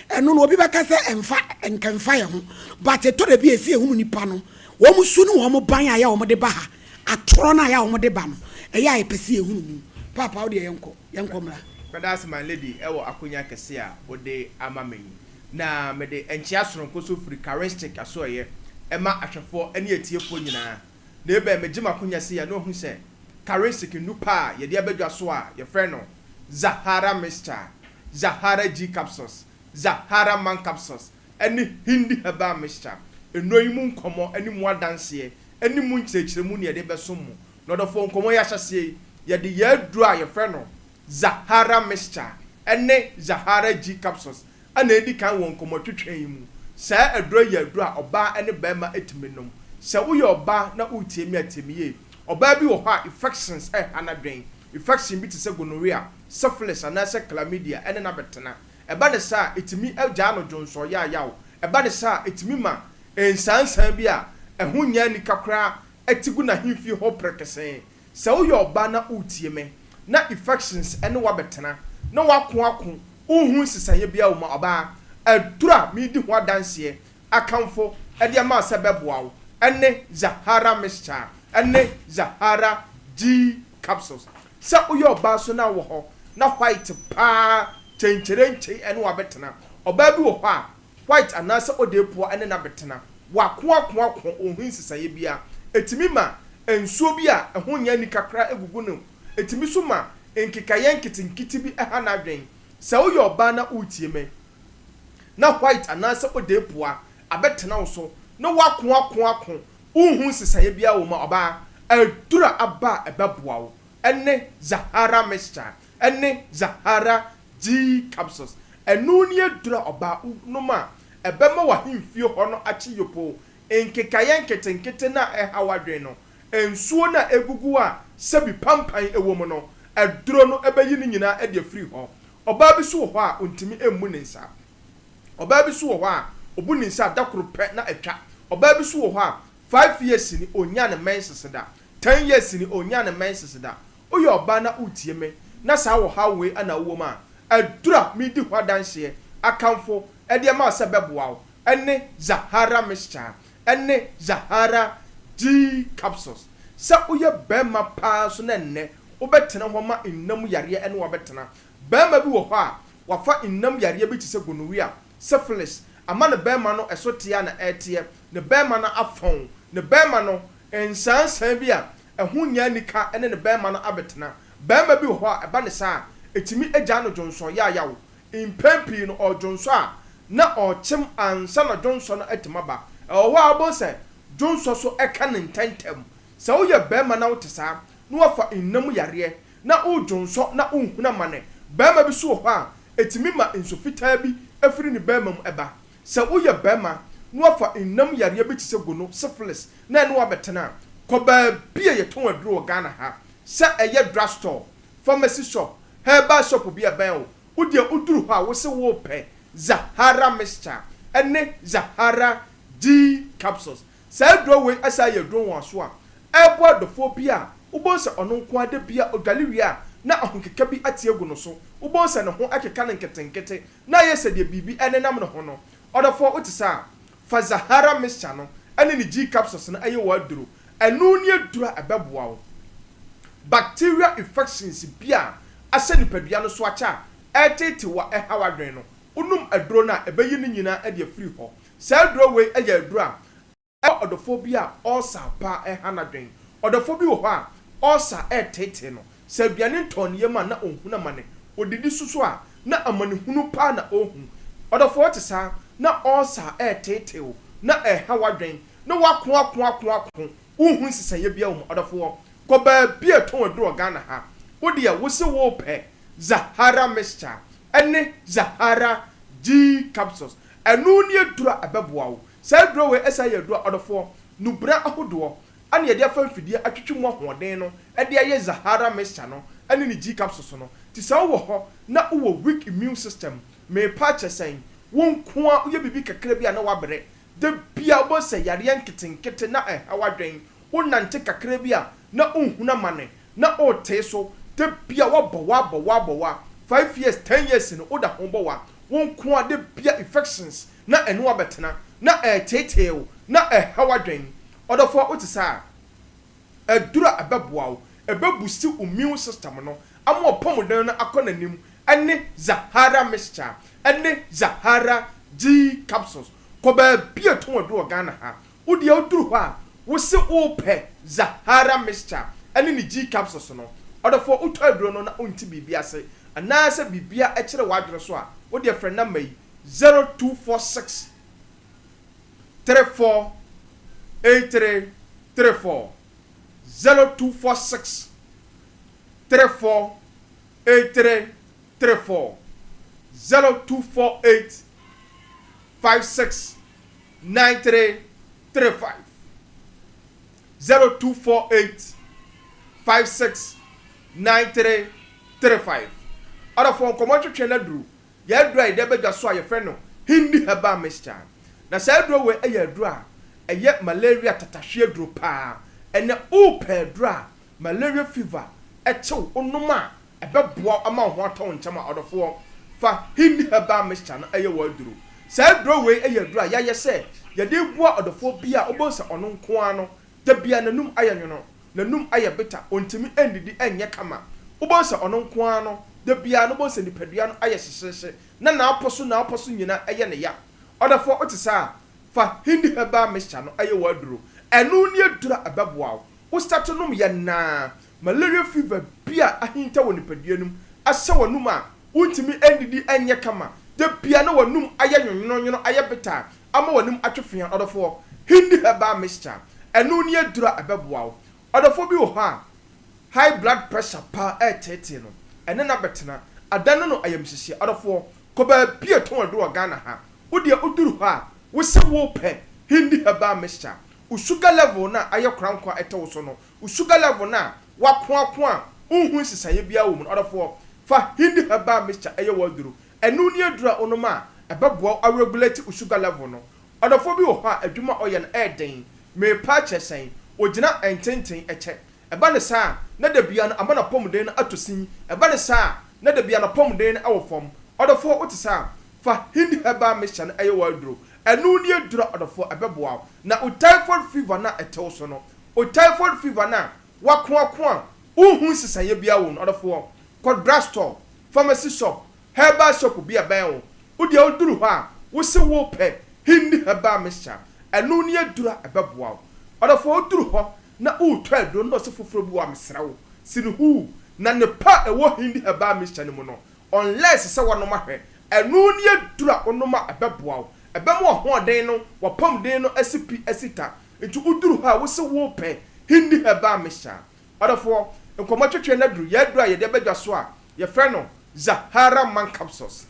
ɛno no obi bɛka sɛ ɛnfa nka ɛnfa yɛ ho but ɛtɔ da bi a ɛsi ehunu nipa no wɔn su ne wɔn ban a yɛ wɔn de ba ha atorɔ no a yɛ a wɔn de ba no ɛyɛ a yɛpɛ sɛ yɛhunu mu paapa wo deɛ yɛnkɔ yɛnkɔ mmra. Meda ase my lady ɛwɔ akonya kɛse a wode ama me yi. Na mede nkyea soronko nso firi Charistic asoɛeɛ ma ahwɛfoɔ ne atiefoɔ nyinaa. Na ebɛn megye m'akonya sei a na wahu sɛ Charistic nnu pa a yɛde aba dwa so a yɛfrɛ no Zahara Mixture, Zahara G Capsules, Zahara Man Capsules ne Hindi Herbal Mixture. Nnuro yi mu nkɔmmɔ ne mu adanseɛ ne mu nkyerɛkyerɛmu na yɛde rebɛsom mo. Na ɔdɔfoɔ nkɔmmɔ yi ahyɛaseɛ yi, yɛde yɛn aduro a yɛfrɛ no Zahara Mixture ne Zahara G Capsules na edi kan wɔ nkɔmmɔtwetwe yi mu. Saa aduro yi yɛ aduro a ɔbaa ne barima tumi nom. Sɛ woyɛ ɔbaa na woretie me a, tie me yie. Ɔbaa bi wɔ hɔ a infections reha n'adwene. Infection bi te sɛ gonorrhea, syphilis anaasɛ chlamydia ne no abɛtena. Ɛba no saa a, ɛtumi gyaa no dwonsɔ yaayaw. Ɛba no saa a, ɛtumi ma nsaansaa bi a ɛho nyɛ anika koraa te gu n'ahemfie hɔ prɛkɛsɛɛ. Sɛ woyɛ ɔbaa na woretie me, na infections ne wo abɛtena, na woako ako, wonhu nsesaeɛ biara wɔ mu a, ɔbaa, aduro a meredi ho adanseɛ akamfo de ama wo sɛ ɛbɛboa wo ne Zahara Mixture ne Zahara G Capsules. Sɛ woyɛ ɔbaa nso na wowɔ hɔ na white paa kyenkyerenkyei ne wo abɛtena, ɔbaa bi wɔ hɔ a, White anaasɛ Odeepua ne no abɛtena. W'akoakoako, ɔnhu nsesaeɛ biara. Ɛtumi ma nsuo bi a ɛho nyɛ anika koraa gugu no. Ɛtumi nso ma nkekaeɛ nketenkete bi ha n'adwene. Sɛ woyɛ ɔbaa na woretie me, na White anaasɛ Odeepua abɛtena wo so na w'akoakoako, wonhu nsesaeɛ biara wɔ mu a, ɔbaa, aduru a aba a ɛbɛboa wo ne Zahara Mixture ne Zahara G capsules. Ɛno ne aduru a ɔbaa nom a ɛbɛma w'ahemfie hɔ no akye yopoo. Nkekaeɛ nketenkete no a ɛhaw adwene no, nsuo no a ɛgugu a sɛbi pampan wɔ mu no, aduro no bɛyi ne nyinaa de afiri hɔ. Ɔbaa bi nso wɔ hɔ a, ɔntumi mmu ne nsa. Ɔbaa bi nso wɔ hɔ a, ɔbu ne nsa a, da koro pɛ na atwa. Ɔbaa bi nso wɔ hɔ a, five years ni, ɔnnyaa ne menses da. Ten years ni, ɔnnyaa ne menses da. Woyɛ ɔbaa na woretie me, na saa ɔhaw wei na wowɔ mu a, aduru a meredi ho adanseɛ akamfo de ama wo sɛ ɛbɛboa wo ne Zahara Mixture ne Zahara G Capsules. Sɛ woyɛ barima paa nso na ɛnnɛ wobɛtena hɔ ma nna mu yareɛ ne wo abɛtena. Barima bi wɔ hɔ a, wafa nna mu yareɛ bi te sɛ gonorrhea, syphilis, ama ne barima no ɛso teɛ a na ɛreteɛ, ne barima no afɔn, ne barima no nsaansaa bi a ɛho nyɛ anika ne ne barima no abɛtena. Barima bi wɔ hɔ a, ɛba no saa a, ɛtumi gyaa no dwonsɔ yaayaw. Mpɛn pii no, ɔredwonsɔ a, na ɔrekyem ansa na dwonsɔ no atumi aba. Ɛwɔ hɔ a, wobɛhu sɛ dwonsɔ so ka no ntɛmntɛm. Sɛ woyɛ barima na wote saa, na woafa nna mu yareɛ, na woredwonsɔ na wonhunu amane. Barima bi nso wɔ hɔ a, ɛtumi ma nsu fitaa bi firi ne barima mu ba. Sɛ woyɛ barima na woafa nna mu yareɛ bi te sɛ gono, syphilis, na ɛne wo abɛtena a, kɔ baabi a yɛtɔn aduro wɔ Ghana ha, sɛ ɛyɛ drug store, pharmacy shop, herbal shop bi a ɛbɛn wo, wo deɛ woduru hɔ a wose worepɛ Zahara mixture ne Zahara G capsules. Saa aduro wei san yɛ aduro nwanwaso a ɛboa adɔfoɔ bi a wobɛhu sɛ ɔno nko ara da biara ɔdwale wie a na ahokeka bi ate agu no so, wobɛhu sɛ ne ho keka no nketenkete na ayɛ sɛ deɛ biribi nenam ne ho no. Ɔdɔfoɔ wote saa a, fa Zahara mixture no ne ne G capsules no yɛ w'aduro. Ɛno ne aduro a ɛbɛboa wo. Bacterial infections bi a ahyɛ nipadua no so akyɛ a ɛreteetee wo a ɛhaw adwene no, wonom aduro no a, ɛbɛyi ne nyinaa de afiri hɔ. Saa aduro wei yɛ aduro a ɛwɔ ɔdɔfoɔ bi a ɔɔsa paa ɛha n'adwen. Ɔdɔfoɔ bi wɔ hɔ a, ɔɔsa ɛɛteetee no. Sɛ aduane ntɔɔ ne yam a na ɔnhunu amane. Ɔdidi so so a, na amanehunu paa na ɔɔhu. Ɔdɔfoɔ wote saa? Na ɔɔsa ɛɛteetee wo, na ɛɛha w'adwen, na woako ako ako ako, wonhu nsesaeɛ biara wɔ mu. Ɔdɔfoɔ, kɔ baabi a ɛtɔn aduro wɔ Ghana ha. Wo deɛ wose woopɛ Zahara mixture ɛne Zahara G capsules. Ɛno ne aduro a ɛbɛboa wo. Saa aduro wei san yɛ aduro a ɔdɔfoɔ, nnubena ahodoɔ a na yɛde afa mfidie atwetwe mu ahoɔden no de ayɛ Zahara mixture no ne ne G capsules no. Nti sɛ wowɔ hɔ na wowɔ weak immune system, merepa akyɛ sɛn, wo nko ara woyɛ biribi kakra bi a na woabrɛ, da biara wobɛhu sɛ yareɛ nketenkete na ɛha w'adwene, wonante kakra bi a na wonhunu amane, na wotee so, da biara woabɔ wa abɔ wa abɔ wa, five years, 10 years no woda ho bɔ wa, wo nko ara da biara infections na ɛne wo abɛtena, na ɛreteetee wo, na ɛreha w'adwene. Ɔdɔfoɔ, wote saa a, aduru a ɛbɛboa wo, ɛbɛbusti wo immune system no ama w'apɔmuden no akɔ n'anim ne Zahara mixture ne Zahara G capsules. Kɔ baabi a ɛtɔn aduru wɔ Ghana ha. Wo deɛ woduru hɔ a, wose worepɛ Zahara mixture ne ne G capsules no. Ɔdɔfoɔ, wotɔ aduro no na wonte biribi ase anaasɛ biribiara kyere w'adwene so a, wo deɛ frɛ number yi, 0246 34 83 34, 0246 34 83 34, 0248 56 93 35, 0248 56 93 35. Ɔdɔfoɔ, nkɔmmɔ ntwetwe no aduru. Yɛ aduru a yɛde aba dwa so a yɛfrɛ no Hindi Herbal Mixture. Na saa aduro wei yɛ aduro a ɛyɛ malaria tatahwe aduro paa. Ɛnɛ worepɛ aduro a malaria fever kye wo, wonom a ɛbɛboa wo ama wo ho atɔ wo ntɛm a, ɔdɔfoɔ, fa Hindi Herbal Mixture no yɛ w'aduro. Saa aduro wei yɛ aduro a yɛayɛ sɛ yɛde reboa ɔdɔfoɔ bi a wobɛhu sɛ ɔno nko ara no, da biara n'anum ayɛ nwono, n'anum ayɛ bitter, ɔntumi nnidi nyɛ kama. Wobɛhu sɛ ɔno nko ara no, da biara no wobɛhu sɛ nipadua no ayɛ hyehyeehye, na n'apɔ so n'apɔ so nyinaa yɛ no ya. Ɔdɔfoɔ, wote saa a, fa Hindi Herbal Mixture no yɛ w'aduro. Ɛno ne aduro a ɛbɛboa wo. Wo start nom yɛ naa, malaria fever bi a ahinta wɔ nipadua no mu ahyɛ w'anum a wontumi nnidi nyɛ kama, da biara na w'anum ayɛ nwonwononwono, ayɛ bitter ama w'anum atwe fea. Ɔdɔfoɔ, Hindi Herbal Mixture, ɛno ne aduro a ɛbɛboa wo. Ɔdɔfoɔ bi wɔ hɔ a, high blood pressure paa ɛreteetee no, ɛne no abɛtena, adane no ayamhyehyeɛ. Ɔdɔfoɔ, kɔ baabi a ɛtɔn aduro wɔ Ghana ha, wo deɛ woduru hɔ a, wose worepɛ Hindi Herbal Mixture, wo sugar level no a ayɛ korankɔ a ɛtɔ wo so no, wo sugar level no a woakoako a wonhu nsesaeɛ biara wɔ mu no, ɔdɔfoɔ, Fa Hindi herbal mixture yɛ w'aduro. Ɛno ne aduro a wonom a ɛbɛboa wo aregulate wo sugar level no. Ɔdɔfoɔ bi wɔ hɔ a adwuma a ɔyɛ no ɛyɛ den. Merepa akyerɛ sɛn? Ɔgyina ntenten kyɛ. Ɛba no saa a, na da biara no ama n'apɔmuden no atɔ sin. Ɛba no saa a, na da biara n'apɔmuden no wɔ fam. Ɔdɔfoɔ, wote saa a, fa Hindi herbal mixture no yɛ w'aduro. Ɛno ne aduro a ɔdɔfoɔ ɛbɛboa wo. Na wo typhoid fever no a ɛte wo so no, wo typhoid fever no a woakoako a wonhu nsesaeɛ biara wɔ mu no, ɔdɔfoɔ, kɔ drug store, pharmacy shop, herbal shop bi a ɛbɛn wo. Wo deɛ woduru hɔ a, wose wopɛ Hindi herbal mixture. Ɛno ne aduro a ɛbɛboa wo. Ɔdɔfoɔ, woduru hɔ na woretɔ aduro no na ɔse foforɔ bi wɔ hɔ a, mesrɛ wo, si no huu. Na nnepa a ɛwɔ Hindi herbal mixture no mu no, unless sɛ woanom ahwɛ. Ɛno ne aduro a wonom a ɛbɛboa wo. Ɛbɛma w'ahoɔden no, w'apɔmuden no asi pi asi ta. Nti woduru hɔ a, wose worepɛ Hindi herbal mixture. Ɔdɔfoɔ, nkɔmmɔ twetwe no aduru yɛn aduro a yɛde aba dwa so a yɛfrɛ no Zahara Man Capsules.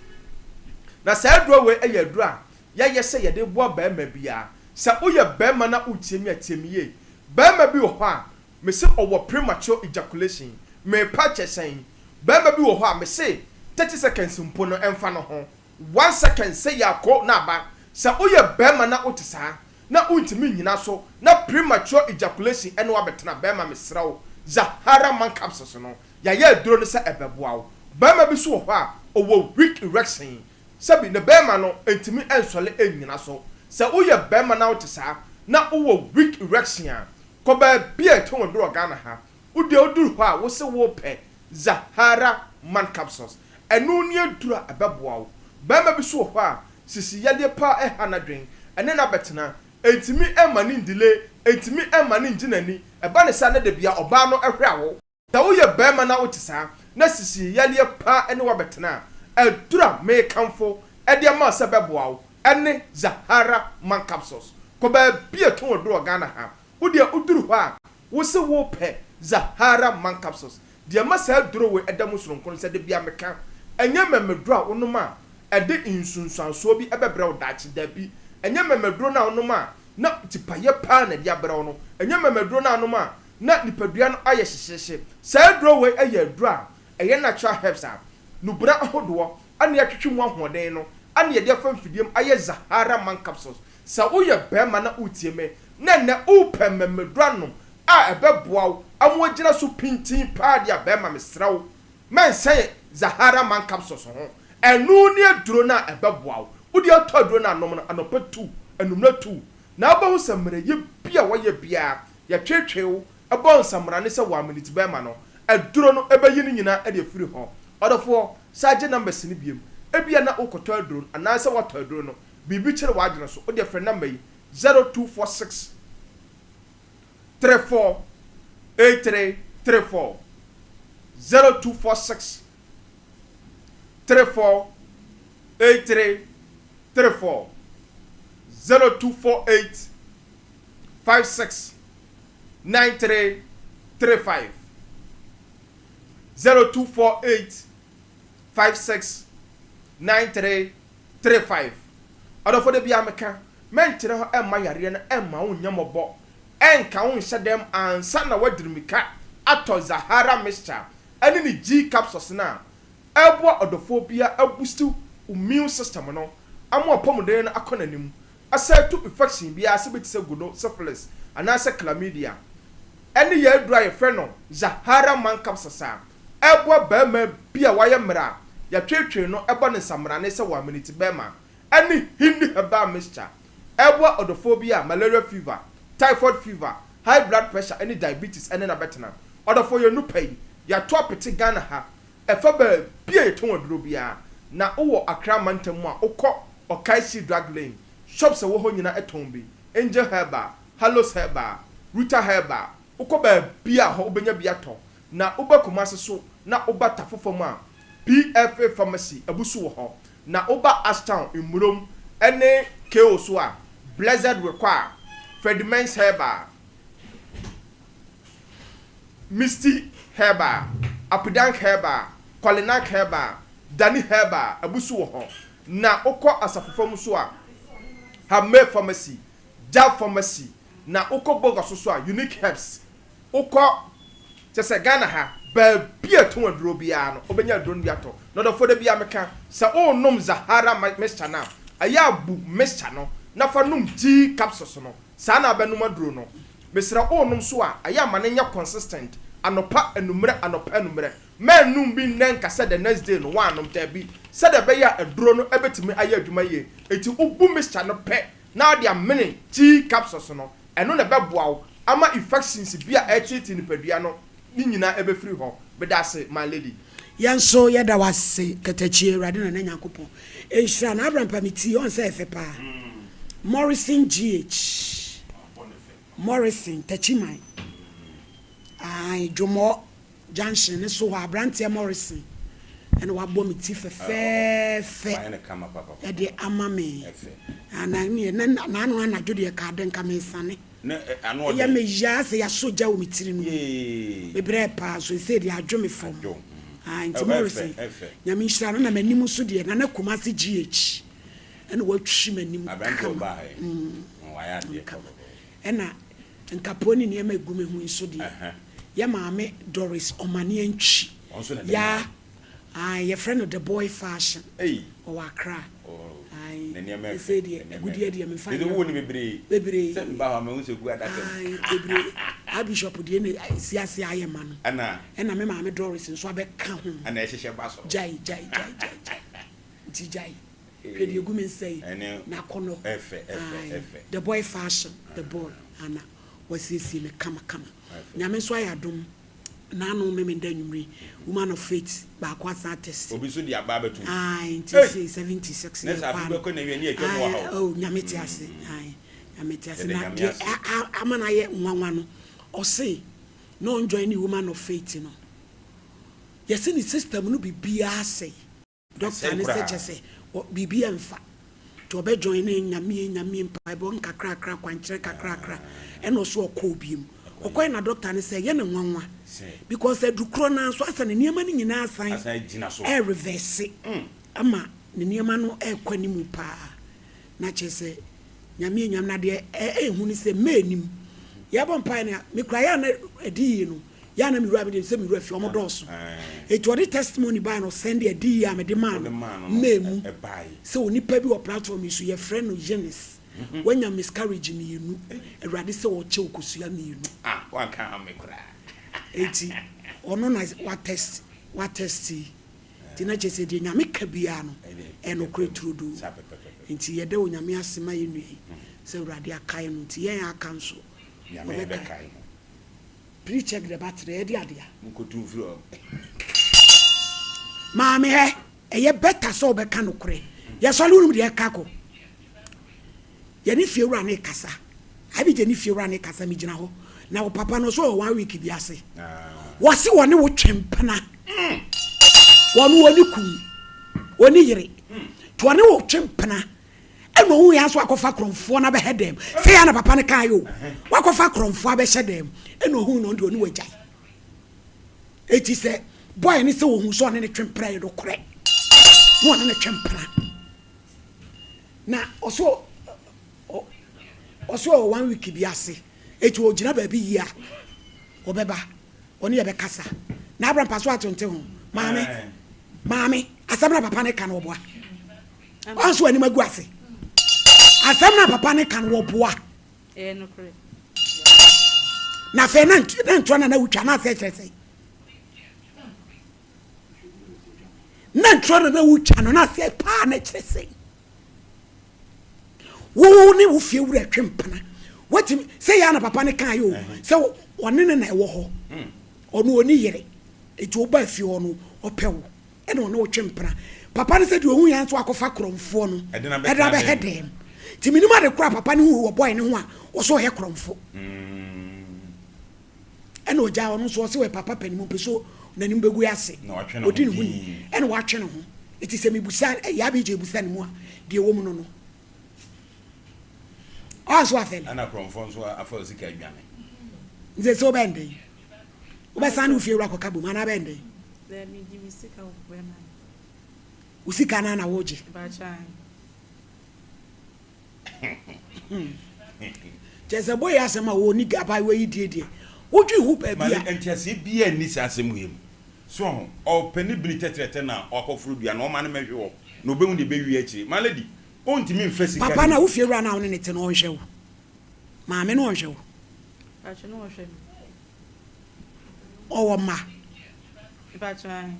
Na saa aduro wei yɛ aduro a yɛayɛ sɛ yɛde reboa barima biara. Sɛ woyɛ barima na woretie me a, tie me yie. Barima bi wɔ hɔ a, mese ɔwɔ premature ejaculation. Merepa akyɛ sɛn? Barima bi wɔ hɔ a, mese 30 seconds mpo no ɛmfa no ho. One second sɛ yɛakɔ na aba. Sɛ woyɛ barima na wote saa, na wontumi nnyina so na premature ejaculation ne wo abɛtena, barima mesrɛ wo, Zahara man capsules no, yɛayɛ aduro no sɛ ɛbɛboa wo. Barima bi nso wɔ hɔ a, ɔwɔ weak erection, sɛbi ne barima no ntumi nsɔre nnyina so. Sɛ woyɛ barima na wote saa, na wowɔ weak erection a, kɔ baabi a yɛtɔn aduro wɔ Ghana ha, Wo deɛ woduru hɔ a wose worepɛ Zahara man capsules. Ɛno ne aduru a ɛbɛboa wo. Barima bi nso wɔ hɔ a sisi yadeɛ paa ɛha n'adwene. Ɛne no abɛtena. Ɛntumi mma no ndelay, ɛntumi mma no ngye n'ani. Ɛba no saa na da biara ɔbaa no hwɛ awo. Sɛ woyɛ barima na wote saa na sisi yadeɛ paa ɛne wo abɛtena a, aduru a merekamfo de ama wo sɛ ɛbɛboa wo ɛne Zahara man capsules. Kɔ baabi a yɛtɔn aduru wɔ Ghana ha. Wo deɛ woduru hɔ a Wo se wo pɛ Zahara man capsules. Deɛ ɛma saa aduro wei ɛda mu soronko ne sɛ da biara meka, ɛnyɛ mmɛmɛduro a wonom a ɛde nsunsuansoɔ bi bɛbrɛ wo daakye, dabi, ɛnyɛ mmɛmɛduro no a wonom a na tipaeɛ paa na ɛde abrɛ wo no, ɛnyɛ mmɛmɛduro no a wonom a na nipadua no ayɛ hyehyeehye. Saa aduro wei yɛ aduro a ɛyɛ natural herbs a nubena ahodoɔ na yɛatwetwe mu ahoɔden no na yɛde afa mfidie mu ayɛ Zahara man capsules. Sɛ woyɛ barima na woretie me na nnɛ worepɛ mmɛmɛduru anom a ɛbɛboa wo ama woagyina so pintinn paa de a, barima mesrɛ wo, mɛnsɛe Zahara Man Capsules ho. Ɛno ne aduro no a ɛbɛboa wo. Wo deɛ tɔ aduro no anom no anɔpa tu, anwummerɛ tu, na wobɛhu sɛ mmerɛyɛ bi a woayɛ biara, yɛtweetwee wo, bɔ nsamrane sɛ woameniti barima no, aduro no bɛyi ne nyinaa de afiri hɔ. Ɔdɔfoɔ, san gye numbers no biom. Ebia na worekɔtɔ aduro no anaasɛ woatɔ aduro no, biribi kyere w'adwene so, wo deɛ frɛ number yi, 0246 34 83 34 0246 34 83 34 0248 56 93 35 0248 56 93 35 Ɔdɔfo da biara meka, mɛnkyerɛ hɔ mma yareɛ no mma wo nyɛ mmɔbɔ, ɛnka wo nhyɛ dɛm ansa na woadiri mmirika atɔ Zahara mixture ɛne ne G capsules no a ɛboa ɔdɔfoɔ biara abusti wo immune system no ama w'apɔmuden no akɔ n'anim, asan atu infection biara sɛ bi te sɛ gono, syphilis anaasɛ chlamydia ɛne yɛn aduro a yɛfrɛ no Zahara man capsules a ɛboa barima bi a wayɛ mmerɛ a yɛtweetwee no bɔ no nsamrane sɛ wameniti bɛrima ɛne Hindi herbal mixture ɛboa ɔdɔfoɔ bi a malaria fever, typhoid fever, high blood pressure ɛne diabetes ɛne no abɛtena. Ɔdɔfoɔ yɛn nupa yi yɛato apete Ghana ha ɛfa baabi a yɛtɔn aduro biara na wowɔ Accra mantam mu a wokɔ Okaishie drug lane shops a ɛwɔ hɔ nyinaa ɛtɔn bi, Angel herbal, Halos herbal, Ruta herbal, wokɔ baabi a hɔ wobɛnya bi atɔ Na woba Kumasi so na woba Tafo fam a, PFA Pharmacy abu so wɔ hɔ. Na woba Ashtown, Mmurom ne KO so a, Blessed Require, Freddie Mens Herbal, Misty Herbal, Apidank Herbal, Kolinak Herbal, Dani Herbal abu so wɔ hɔ. Na wokɔ Asafo fam nso a, Hammer Pharmacy, Jab Pharmacy, na wokɔ Bogoso so a, Unique Herbs. Wokɔ kyɛ sɛ Ghana ha. Baabi a ɛtɔn aduro biara no, wobɛnya aduro no bi atɔ. Na ɔdɔfoɔ, da biara meka, sɛ worenom Zahara mixture no a, ɛyɛ a bu mixture no na fa nom tea capsules no. Saa na wobɛnom aduro no. Mesrɛ wo, worenom nso a, ɛyɛ a ma no nyɛ consistent, anɔpa, anwummerɛ, anɔpa, anwummerɛ. Mɛnnom bi nnɛ nka sɛ the next day no woannom, daabi, sɛdeɛ ɛbɛyɛ a aduro no bɛtumi ayɛ adwuma yie. Enti wobu mixture no pɛ na wode amene tea capsules no, ɛno na ɛbɛboa wo ama infections bi a ɛreteetee nipadua no ne nyinaa ɛbɛfiri hɔ. Meda ase my lady. Yɛn nso yɛda wo ase Katakyie Awurade Nana Nyankopɔn nhyira no Abraham pa me ti ɔn sɛ ɛfɛ paa Morrison GH Morrison Takyiman ae Dwomɔ Junction ne so hɔ abranteɛ Morrison ɛna wabɔ me ti fɛfɛɛfɛ ɛde ama me na naano anadwo deɛ kaa dɛ nka mesane. Ɛyɛ me ya sɛ yɛasɔ gya wɔ me tiri no mu. Me brɛɛ paa so seesei deɛ adwo me fam. Aah nti Morrison Nyame nhyira no na m'anim nso deɛ Nana Kumasi GH ɛna watwi m'anim kama mm kama ɛna nkapoɔ ne nneɛma ɛgu me ho yi nso deɛ yɛ maame Doris Ɔmane Antwi ya Ae yɛfrɛ no the boy fashion ɔwɔ Accra ae sesei deɛ agudeɛ deɛ menfa nyɛ hwee bebree ae bebree Archbishop deɛ na esi ase ayɛ ma no ɛna me maame Doris nso abɛka ho gyae gyae gyae gyae gyae nti gyae hwɛ deɛ egu me nsa yi n'akɔnɔ ae the boy fashion the boy ana wasiesie me kama kama Nyame nso ayɛ adom. Naano Memenda anwummere yi, Woman of Faith baako asan atɛste. Obi nso de aba abɛto mu. Ae, nti Ei! sei 76 Na yɛ sɛ afe kɔ ano. bɛkɔ n'awie ne yɛatwa mu wɔ Ae, ha o. oh, Nyame te ase. Ae, Nyame te ase. Yɛda Na Nyame deɛ ase. a, a, ama no ayɛ nwanwa no, ɔse na ɔnjoine Woman of Faith no, yɛse ne system no biribiara asɛe. Doctor Asɛe no sɛ koraa. kyɛsɛ biribi ɛnfa nti ɔbɛ join ne nyamie nyamie mpaebɔ nkakrakra akwankyerɛ kakrakra ɛna ɔso ɔkɔɔ biom ɔkɔɛ na doctor no sɛ ɛyɛ no nwanwa because adu korɔ no ara nso asɛ ne nneɛma no nyinaa asan ɛrevɛse ama ne nneɛma no ɛrekɔ anim paa na kyerɛ sɛ Nyame enyam na deɛ ɛhu ne sɛ May nim yɛbɔ mpaeɛ no a mekura yɛ a na ɛdi yie no yɛ a na mewura mede sɛ mewura fie ɔmo dɔɔso eti ɔde testimony baa no ɔsɛn de ɛdi yie a mede maa no May mu sɛ onipa bi wɔ platform yi so yɛfrɛ no Eunice wanya miscarriage mmienu awurade sɛ ɔkyɛ okosua mmienu eti ɔno na wa test wa test yi. Nti na kyerɛ sɛ deɛ Nyame ka biara no ɛyɛ nokorɛ turodoo. Nti yɛda Onyame ase ma yɛn nua yi sɛ Awurade akae no nti yɛn a aka nso ɔbɛkae. Please check the battery ɛyɛ de adea. Maame hɛ ɛyɛ better sɛ ɔbɛka nokorɛ. Yɛsɔre wonim deɛ ɛka kɔ. Yɛne fiewura no rekasa. Abigya ne fiewura no rekasa, megyina hɔ. Na wo papa no, ɔsɛ ɔwɔ one week bi ase. Wɔse wɔne wo twe mpena. Wɔn wɔne kunu, wɔne yere. Nti wɔne wo twe mpena. Ɛna ohun yɛn nso akɔfa korɔmfoɔ no abɛhɛ dɛm. Sɛ yɛn na papa no kaa yɛ o. Wakɔfa korɔmfoɔ abɛhyɛ dɛm. Ɛna ohun no, ɔno deɛ ɔne wagyae. Eti sɛ boy no sɛ ohun sɛ ɔne ne twe mpena yɛ nokorɛ. Na ɔne ne twe mpena. Na ɔso ɔso ɔwɔ one week bi ase eti ɔgyina baabi yie a ɔbɛba ɔne yɛ bɛkasa na Abraham pa so ato nte ho maame maame asɛm na papa ne ka no ɔboa ɔnso anim agu ase asɛm na papa ne ka no ɔboa na afei na ntoa na na wotwa na asɛ kyerɛ sɛ Na ntorɔ na na wotwa no na aseɛ paa na kyerɛ sɛ wo ne wo fie wura twe mpena watumi sɛ yɛ na papa ne kan yɛ o sɛ ɔne ne na ɛwɔ hɔ hmm. ɔno ɔni yere eti ɔba fie hɔ no ɔpɛ wo ɛna ɔne wo twe mpena papa no sɛ deɛ ɔhu yɛn nso akɔfa korɔmfoɔ no ɛde abɛhɛ dɛm nti menim ade kora papa no hu wɔ bɔe ne ho a ɔsɛ ɔyɛ korɔmfo hmm. Ɛna ɔgyaa ɔno nso ɔse ɔyɛ papa panin mu ɔpɛ sɛ n'anim bɛgu ase ɔdi ne ho ni ɛna watwe ne ho ɛti sɛ mebusa ɛyɛ abigye busa ne mu a deɛ ɛwɔ mu no no ɔa nso afɛ no ɛna korɔmfoɔ nso afa osika adwane nti sɛ wobɛn dɛn wobɛsan ne wo fie wura kɔka bom anaa bɛn dɛn wo sika no ana wogye Kyerɛ sɛ boy asɛm a wɔne abaayewa yi die deɛ, wodwen ho baabi a. Maame, nteaseɛ biara nni saa asɛm wei mu. So wahu? Ɔpɛ ne bini tɛtrɛtɛ na wakɔforo dua no, ɔma no mmɛhwe hɔ, na ɔbɛhu deɛ ɛbɛwie akyire. My lady, ɔntumi mfa sika Papa no na bi. wo fiewura no a wo ne no te no ɔnhwɛ wo? Maame no ɔnhwɛ wo? Mpakyɛ no ɔhwɛ me. Ɔwɔ mma? Mpakyɛ ahe.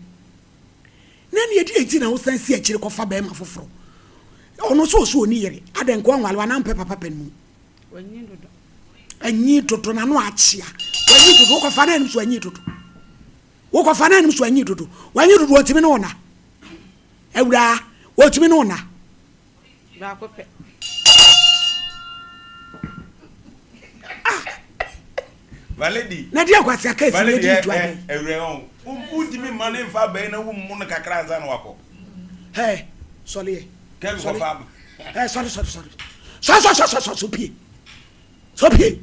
Na nea ɛdeɛn nti na wosan si akyire kɔfa barima foforɔ? Ɔno nso ɔse ɔnni yere. Adɛn nka ɔnwale wo anaa wompɛ papa pɛ no mu? Wanyi dodo. Anyi dodo n'ano akyea. Wanyi dodo wokɔfa no anim so anyi dodo. Wokɔfa no anim so anyi dodo. Wanyi dodo ɔntumi ne wo nna. Awuraa ɔntumi ne wo nna. Baako pɛ. Ah! My lady. Na deɛ kwasi aka esi lady yɛ di ade. Ewura ɔn. Wuntumi mma ne nfa abɛn na wummu no kakra ansa na wakɔ. Hɛ sɔre yɛ. Kevin kɔ fa. Hɛ sɔre sɔre sɔre. Sɔre sɔre sɔre sɔre sɔ pie. Sɔ pie.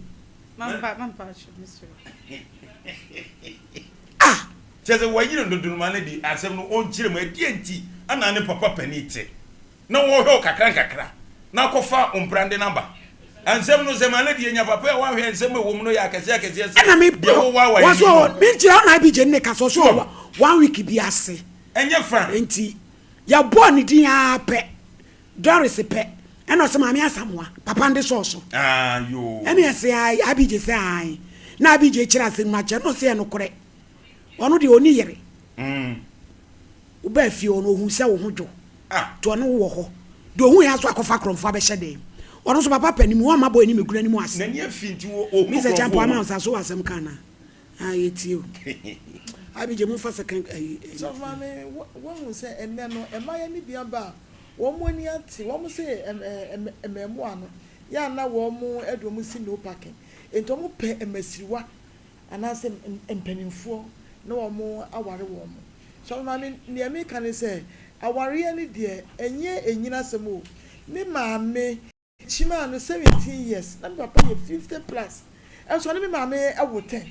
Mampa mampa ahyɛ mi sɔre. Ah! Kyerɛ sɛ wayere no dodo no ma ne de asɛm no ɔnkyerɛ mu ɛdeɛ nti ana ne papa panin te na wɔhwɛ wo kakra nkakra na akɔfa wo mprande no aba. Nsɛm no sɛ ma lady anya papa a wanhwɛ nsɛm a ɛwɔ mu no yɛ akɛseɛ akɛseɛ sɛ Ɛna me deɛ wowaawaa wɔn ani so no. me nkyerɛ ɔna Abigye ne kasa ɔso Sure. one week bi ase. Ɛnyɛ fa. Nti yɛbɔɔ ne din ara pɛ Doris pɛ ɛna ɔsɛ maame Asamoah papa nde sɔɔ so. Ah yoo. Ɛna ɛsɛ ae Abigye sɛ ae na Abigye kyerɛ asɛm mu akyerɛ na ɔsɛ yɛ nokorɛ ɔno deɛ ɔni yere. Mm. Wobaa fie hɔ no, ohuu sɛ wo ho dwo, Ah. nti ɔne wo wɔ hɔ. Deɛ ohui ara nso akɔfa korɔmfoɔ abɛhyɛ dan mu. Ɔno nso papa panin mu, ɔmma bɔe ne mmɛgu n'anim ase. N'ani afi nti ohunu Mister korɔmfoɔ Kyampɔn ama wɔ wo nsa so wɔ asɛm ka anaa? Ah, yɛtie o. Abigye, momfa second ayi. ayi. Sɔfo maame, woahu sɛ ɛnnɛ no mmayewa no bi aba a wɔn ani ate, wɔn se mmaamua no yɛ a na wɔn de wɔn si no parking, enti wɔn pɛ mmasiriwa anaasɛ mpanimfoɔ na wɔn aware wɔn. Sɔfo maame, nea meka ne sɛ, awareɛ no deɛ ɛnyɛ ɛnyini asɛm o. Me maame kyimaa no 17 years, na me papa yɛ 50 plus, nso ɔne me maame wo 10.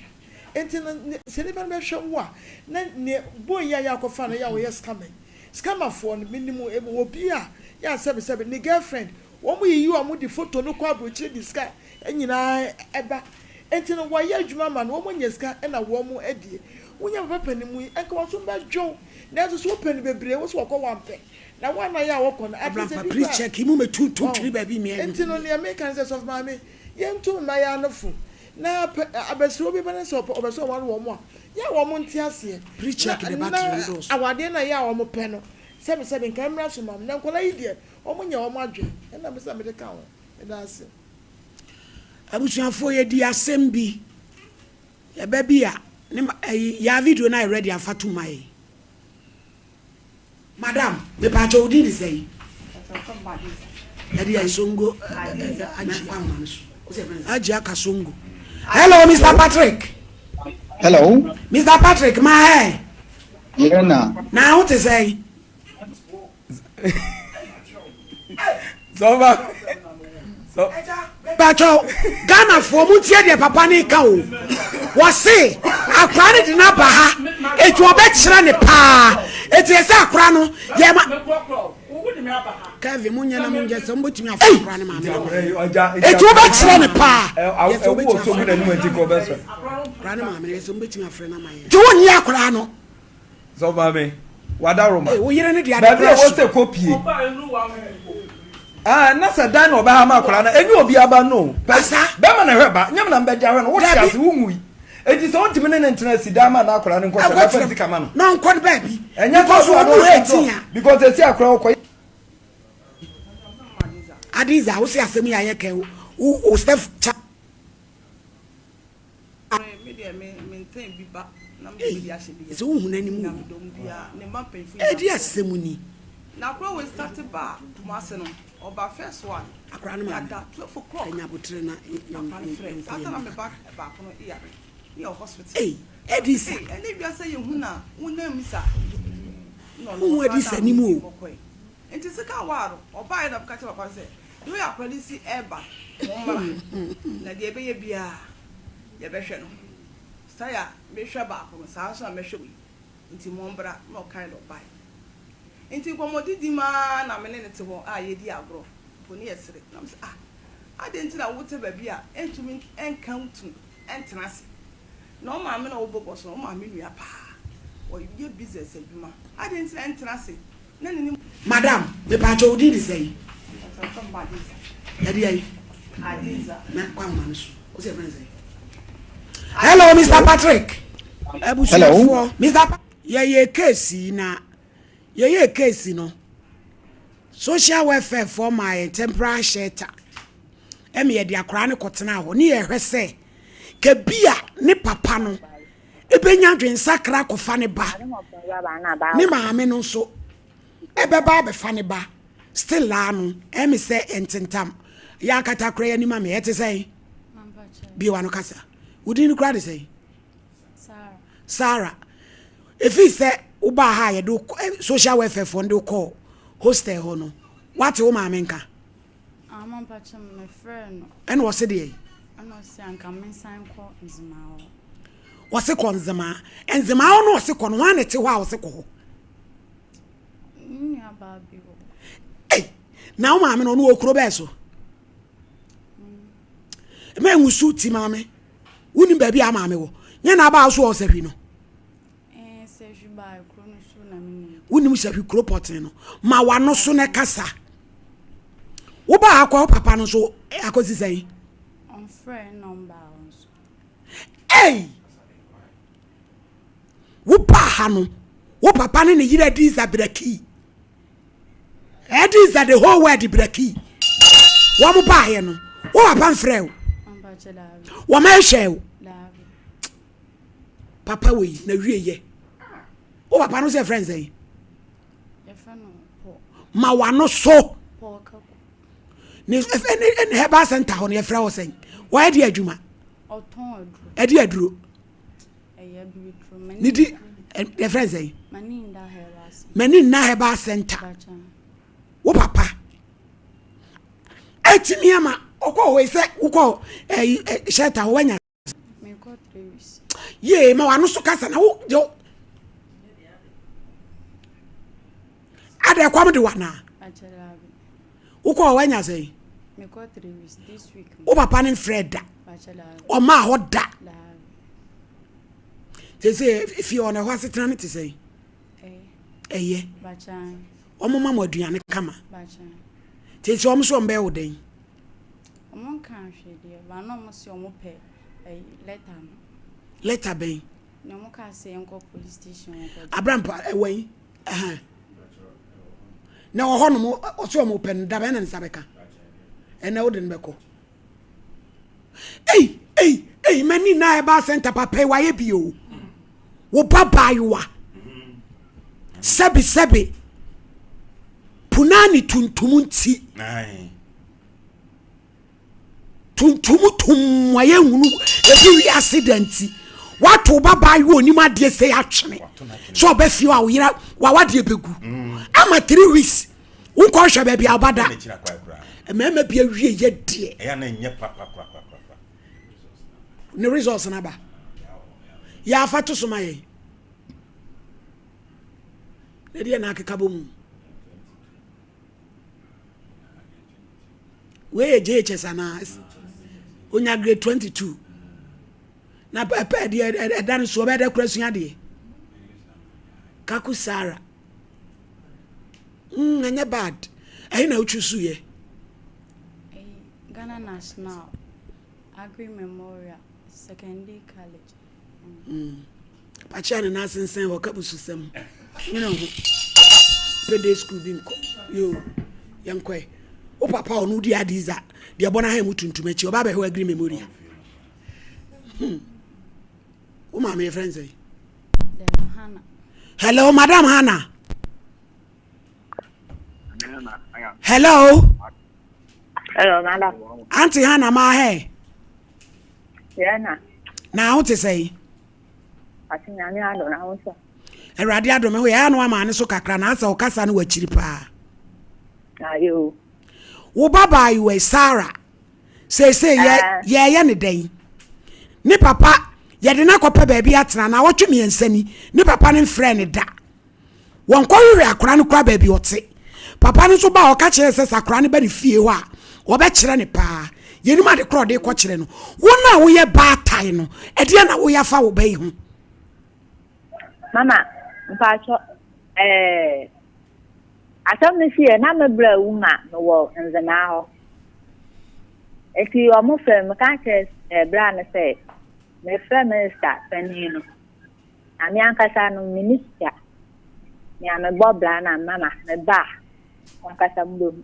Nti no, sɛ nipa no bɛhwɛ wo a, na nea boy yi a yɛ akɔfa no yɛ a ɔyɛ scammer yi. Scammerfoɔ no, menim obi a yɛ a sɛbesɛbe ne girlfriend, wɔn yiyi wɔn de photo no kɔ aburokyire de sika nyinaa ba. Enti no wɔyɛ adwuma ma no, wɔn nya sika na wɔn adie. Wonya papa pɛ no mu yi, nka wɔn so bɛdwo wo. Nanso so wopɛ no bebree, wo so wɔkɔ wampɛ. Na wɔn a yɛ a wɔkɔ no, at least Abrampa ebi please koraa. check mu mɛtu to Wɔn. twiri baabi mmea Enti no nea meka ne sɛ, Sɔfo Maame, yɛntu mma yɛn ano fo. Na pɛ abasiriwa bi ba na sɛ ɔpɛ ɔpɛ sɛ ɔware wɔn a, yɛ a wɔn nte aseɛ. Please Na check the na battery no dɔɔso. awadeɛ no a yɛ a wɔn pɛ no, sɛbe sɛbe nka ɛmmra so ma wɔn. Na nkwadaa yi deɛ, wɔn nyɛ wɔn adwene. Ɛna me sɛ mede ka ho. Meda ase. Abusuafoɔ yɛdi asɛm bi ɛbɛ bi a ne ma ɛyi yaa video no ayɛ ready afa to ma yɛn madam mepaakyɛ wo din de sɛn ɛde yɛ songo agye agye aka songo hello Mr Patrick hello Mr Patrick ma hɛ yɛ na na ho te sɛn Sɔba. Sɔ. Bàtɔ Ghanafoɔ mo ntie deɛ papa ne ka o. Wɔse akora no de no aba ha eti ɔbɛkyerɛ ne paa eti ɛsɛ akora no yɛ ma. Kevin mo nyɛ na mo nyɛ sɛ mo bɛtumi afɔ akora ne maame na mo. Eti wobɛkyerɛ ne paa. Yɛ sɛ wobɛtumi afrɛ no akora ne maame yɛ sɛ mo bɛtumi afrɛ no ama yɛ. Ti wo nye akora no. Sɔfo maame, wadaworo ma. Wo yere no de ade Baabi a kora wɔsɛ kɔ pie. Ah, na sɛ dan na ɔbɛha ma akwadaa no, ɛnyɛ obi aba no. Asa. Bɛrima na ɛhwɛ ba, nyɛ me na mbɛgye ahwɛ no, wote Dabi. ase, wonwui. Enti sɛ wontumi ne ne ntena si dan ma na akwadaa no nkɔ sɛ, bɛfa sika ma no. Na ɔnkɔ no baabi. Ɛnyɛ Because sɛ ɔno ɔno ɔno 18 a. Because esi akwadaa ɔkɔ. Adiza, wo se asɛm yi ayɛ kɛ wo wo step cha. Ei, sɛ wohu n'anim o. Ɛdi asɛm ni. Akora no maame, anya aboterɛ na yɛnkɔ yɛn anim kakra. Ei, Edisa. Wohu Edisa anim o. Nti sika waa no ɔbaeɛ na meka kyerɛ papa no sɛ deɛ ɔyɛ akwadaa no si ɛreba mo mmra na deɛ ɛbɛyɛ biara yɛbɛhwɛ no sɛe a mehwɛ baako no saa nso na mɛhwɛ wei nti mo mbra na ɔkae na ɔbaeɛ nti nkɔmmɔdidi mu ara na me ne no te hɔ a yɛdi agorɔ mpo ne yɛsere na mesɛ ah adɛn nti na wote baabi a ɛntumi nka wo tu ɛntena ase na wo maame na wobɔbɔ so no wo maame nua paa. Ɔyɛ business adwuma. Adɛn nti na ɛntena ase na ne ne. Madam, mepaakyɛw wo din de sɛn? Mpakyɛw me Adiza. Ɛdeɛn? Adiza. Na kɔ ahoma no so. Wo sɛ yɛfrɛ no sɛn? Hello, Mr. Patrick. Abusuafoɔ. Mr. Pa yɛyɛ case yi na yɛyɛ case no social welfare foɔ maa yɛn temporary shelter ɛma yɛde akwaraa no kɔtenaa hɔ ne yɛhwɛ sɛ kebia ne papa no Ebenya adwensakra akɔfa ne ba. Ne maame no nso ɛbɛba abɛfa ne ba. Still laa no, ɛmi sɛ ntentam. Yɛ akata kora yɛ anim ame. Ɛte sɛn? Bie w'ano kasa. Wo din no kora de sɛn? Sarah. Efi sɛ wobaa ha a yɛde social welfare foɔ no de wokɔɔ hostel hɔ no, wate wo maame nka? Ah mampakyɛ me frɛɛ no. Ɛna ɔse deɛn? Ɛna ɔse anka me nsan kɔ Nzemaa hɔ. Ɔse kɔ Nzemaa. Nzemaa hɔ no ɔse kɔ no hwan na ɛte hɔ a ɔse kɔ hɔ? Me nua baa bi wɔ hɔ. Ei! Na wo maame no ɔno wɔ kuro bɛɛ so? Mm. Mɛ nwusu ti maame. Wonim baabi a maame wɔ. Nyɛ na aba so wɔ sahwi no. Wonim sahwi kuro pɔtee no. Ma w'ano so na kasa. Wobaa akɔ wo papa no nso akɔsi sɛn? Ei! Wobaa ha no, wo papa ne ne yere Adiza Braki. Adiza the whole world Braki. Wɔn baeɛ no, wo papa mfrɛ wo. Wɔn ɛhwɛ wo. Papa wei na wie yɛ. Wo papa no sɛ frɛ nsɛn? Ma wano so. Ne ne herbal center hɔ no yɛfrɛ wɔ sɛn? Wɔyɛ de adwuma. Ɛde aduro. Ne di yɛfrɛ nsɛn? Mani nna herbal center. Wo papa ɛtumi ama ɔkɔ hɔ yi sɛ wokɔ ɛyi shelter hɔ wanya yee ma wano so kasa na wo de ada ɛkɔm de wana wokɔ hɔ wanya sɛn wo papa ne mfrɛ da ɔmaa hɔ da te sɛ fie hɔ no ɛhɔ asetena no te sɛn ɛyɛ ɔmo ma mo aduane kama te sɛ ɔmo so ɔmo bɛyɛ wo dɛn Ɔmo nkaa hwee deɛ but na ɔmo se ɔmo pɛ ɛyi letter no. Letter bɛn? Nea ɔmo kaa sɛ yɛnkɔ police station hɔ kɔgye. Abrampa ɛwɔ yi ɛhɛn na wɔ hɔ nom ɔse ɔmo pɛ no dabɛn na ne nsa bɛka ɛnɛ wode no bɛkɔ ei ei ei mani na ɛba center papa yi wayɛ bi o wo ba baayewa sɛbi sɛbi punani tuntum nti tuntum tum a yɛnhunu ebi wiase da nti wato ba baayewa onim adeɛ sɛ yɛatwene sɛ ɔbɛ fie a woyera wawadeɛ bɛgu mm. ama three weeks wonkɔ hwɛ baabi a woba da mmarima bi awie yɛ deɛ ne results no aba yɛafa to so ma yɛn na deɛ na akeka bɔ mu Wei yɛ JHS anaa? Onya grade 22. Na pɛpɛ deɛ ɛda no so ɔbɛyɛ dɛ kora sua adeɛ. Kaku Sarah. Mm, ɛnyɛ bad. Ɛhe na wotwi so yɛ? Ghana National Agri Memorial Secondary College. Mm. Pakyɛ ne nan sensɛn hɔ ka bususɛm. Nwene ho. Pɛ day school bi nkɔ. Yo, yɛnkɔɛ. Wo papa ɔno wodi adiza deɛ ɛbɔ n'aha mu tuntum akyi ɔba abɛhwɛ agri memorial. Hmm. Wo maame yɛ frɛ nsɛn? Hello, Madam Hannah. Hello. Hello, madam. Auntie Hannah, ma hey. Yeah, na. Na ho te sɛn? Ate nyame adom na ho so. Awurade adom ho yɛ ano ama ne so kakra na asɛ ɔkasa no wakyiri paa. Ayo. Wo ba baayewa Sarah seesei yɛ ah. yɛyɛ ne dɛn? Ne papa yɛde no akɔpɛ baabi atena na awɔtwe mmiɛnsa ni ne papa no mfrɛ ne da. Wɔnkɔhwehwɛ akora no kora baabi ɔte. Papa no nso ba a ɔka kyerɛ sɛ sɛ akora no ba ne fie hɔ a, wɔbɛkyerɛ no paa. Yɛnim ade korɔ ɔde kɔkyerɛ no. Wo no a woyɛ baatan no, ɛdeɛ na woyɛ afa wo ba yi ho? Mama. Mpatsɔ, ɛɛ, asɛm no si yɛ na me bra wu ma mewɔ Nzenaa hɔ. Eti ɔmo frɛ me, meka kyerɛ ɛɛ bra no sɛ mefrɛ minista panin no. Na me ankasa no menni sika. Nea mebɔ bra na mama meba a, mo ankasa mobɛhu.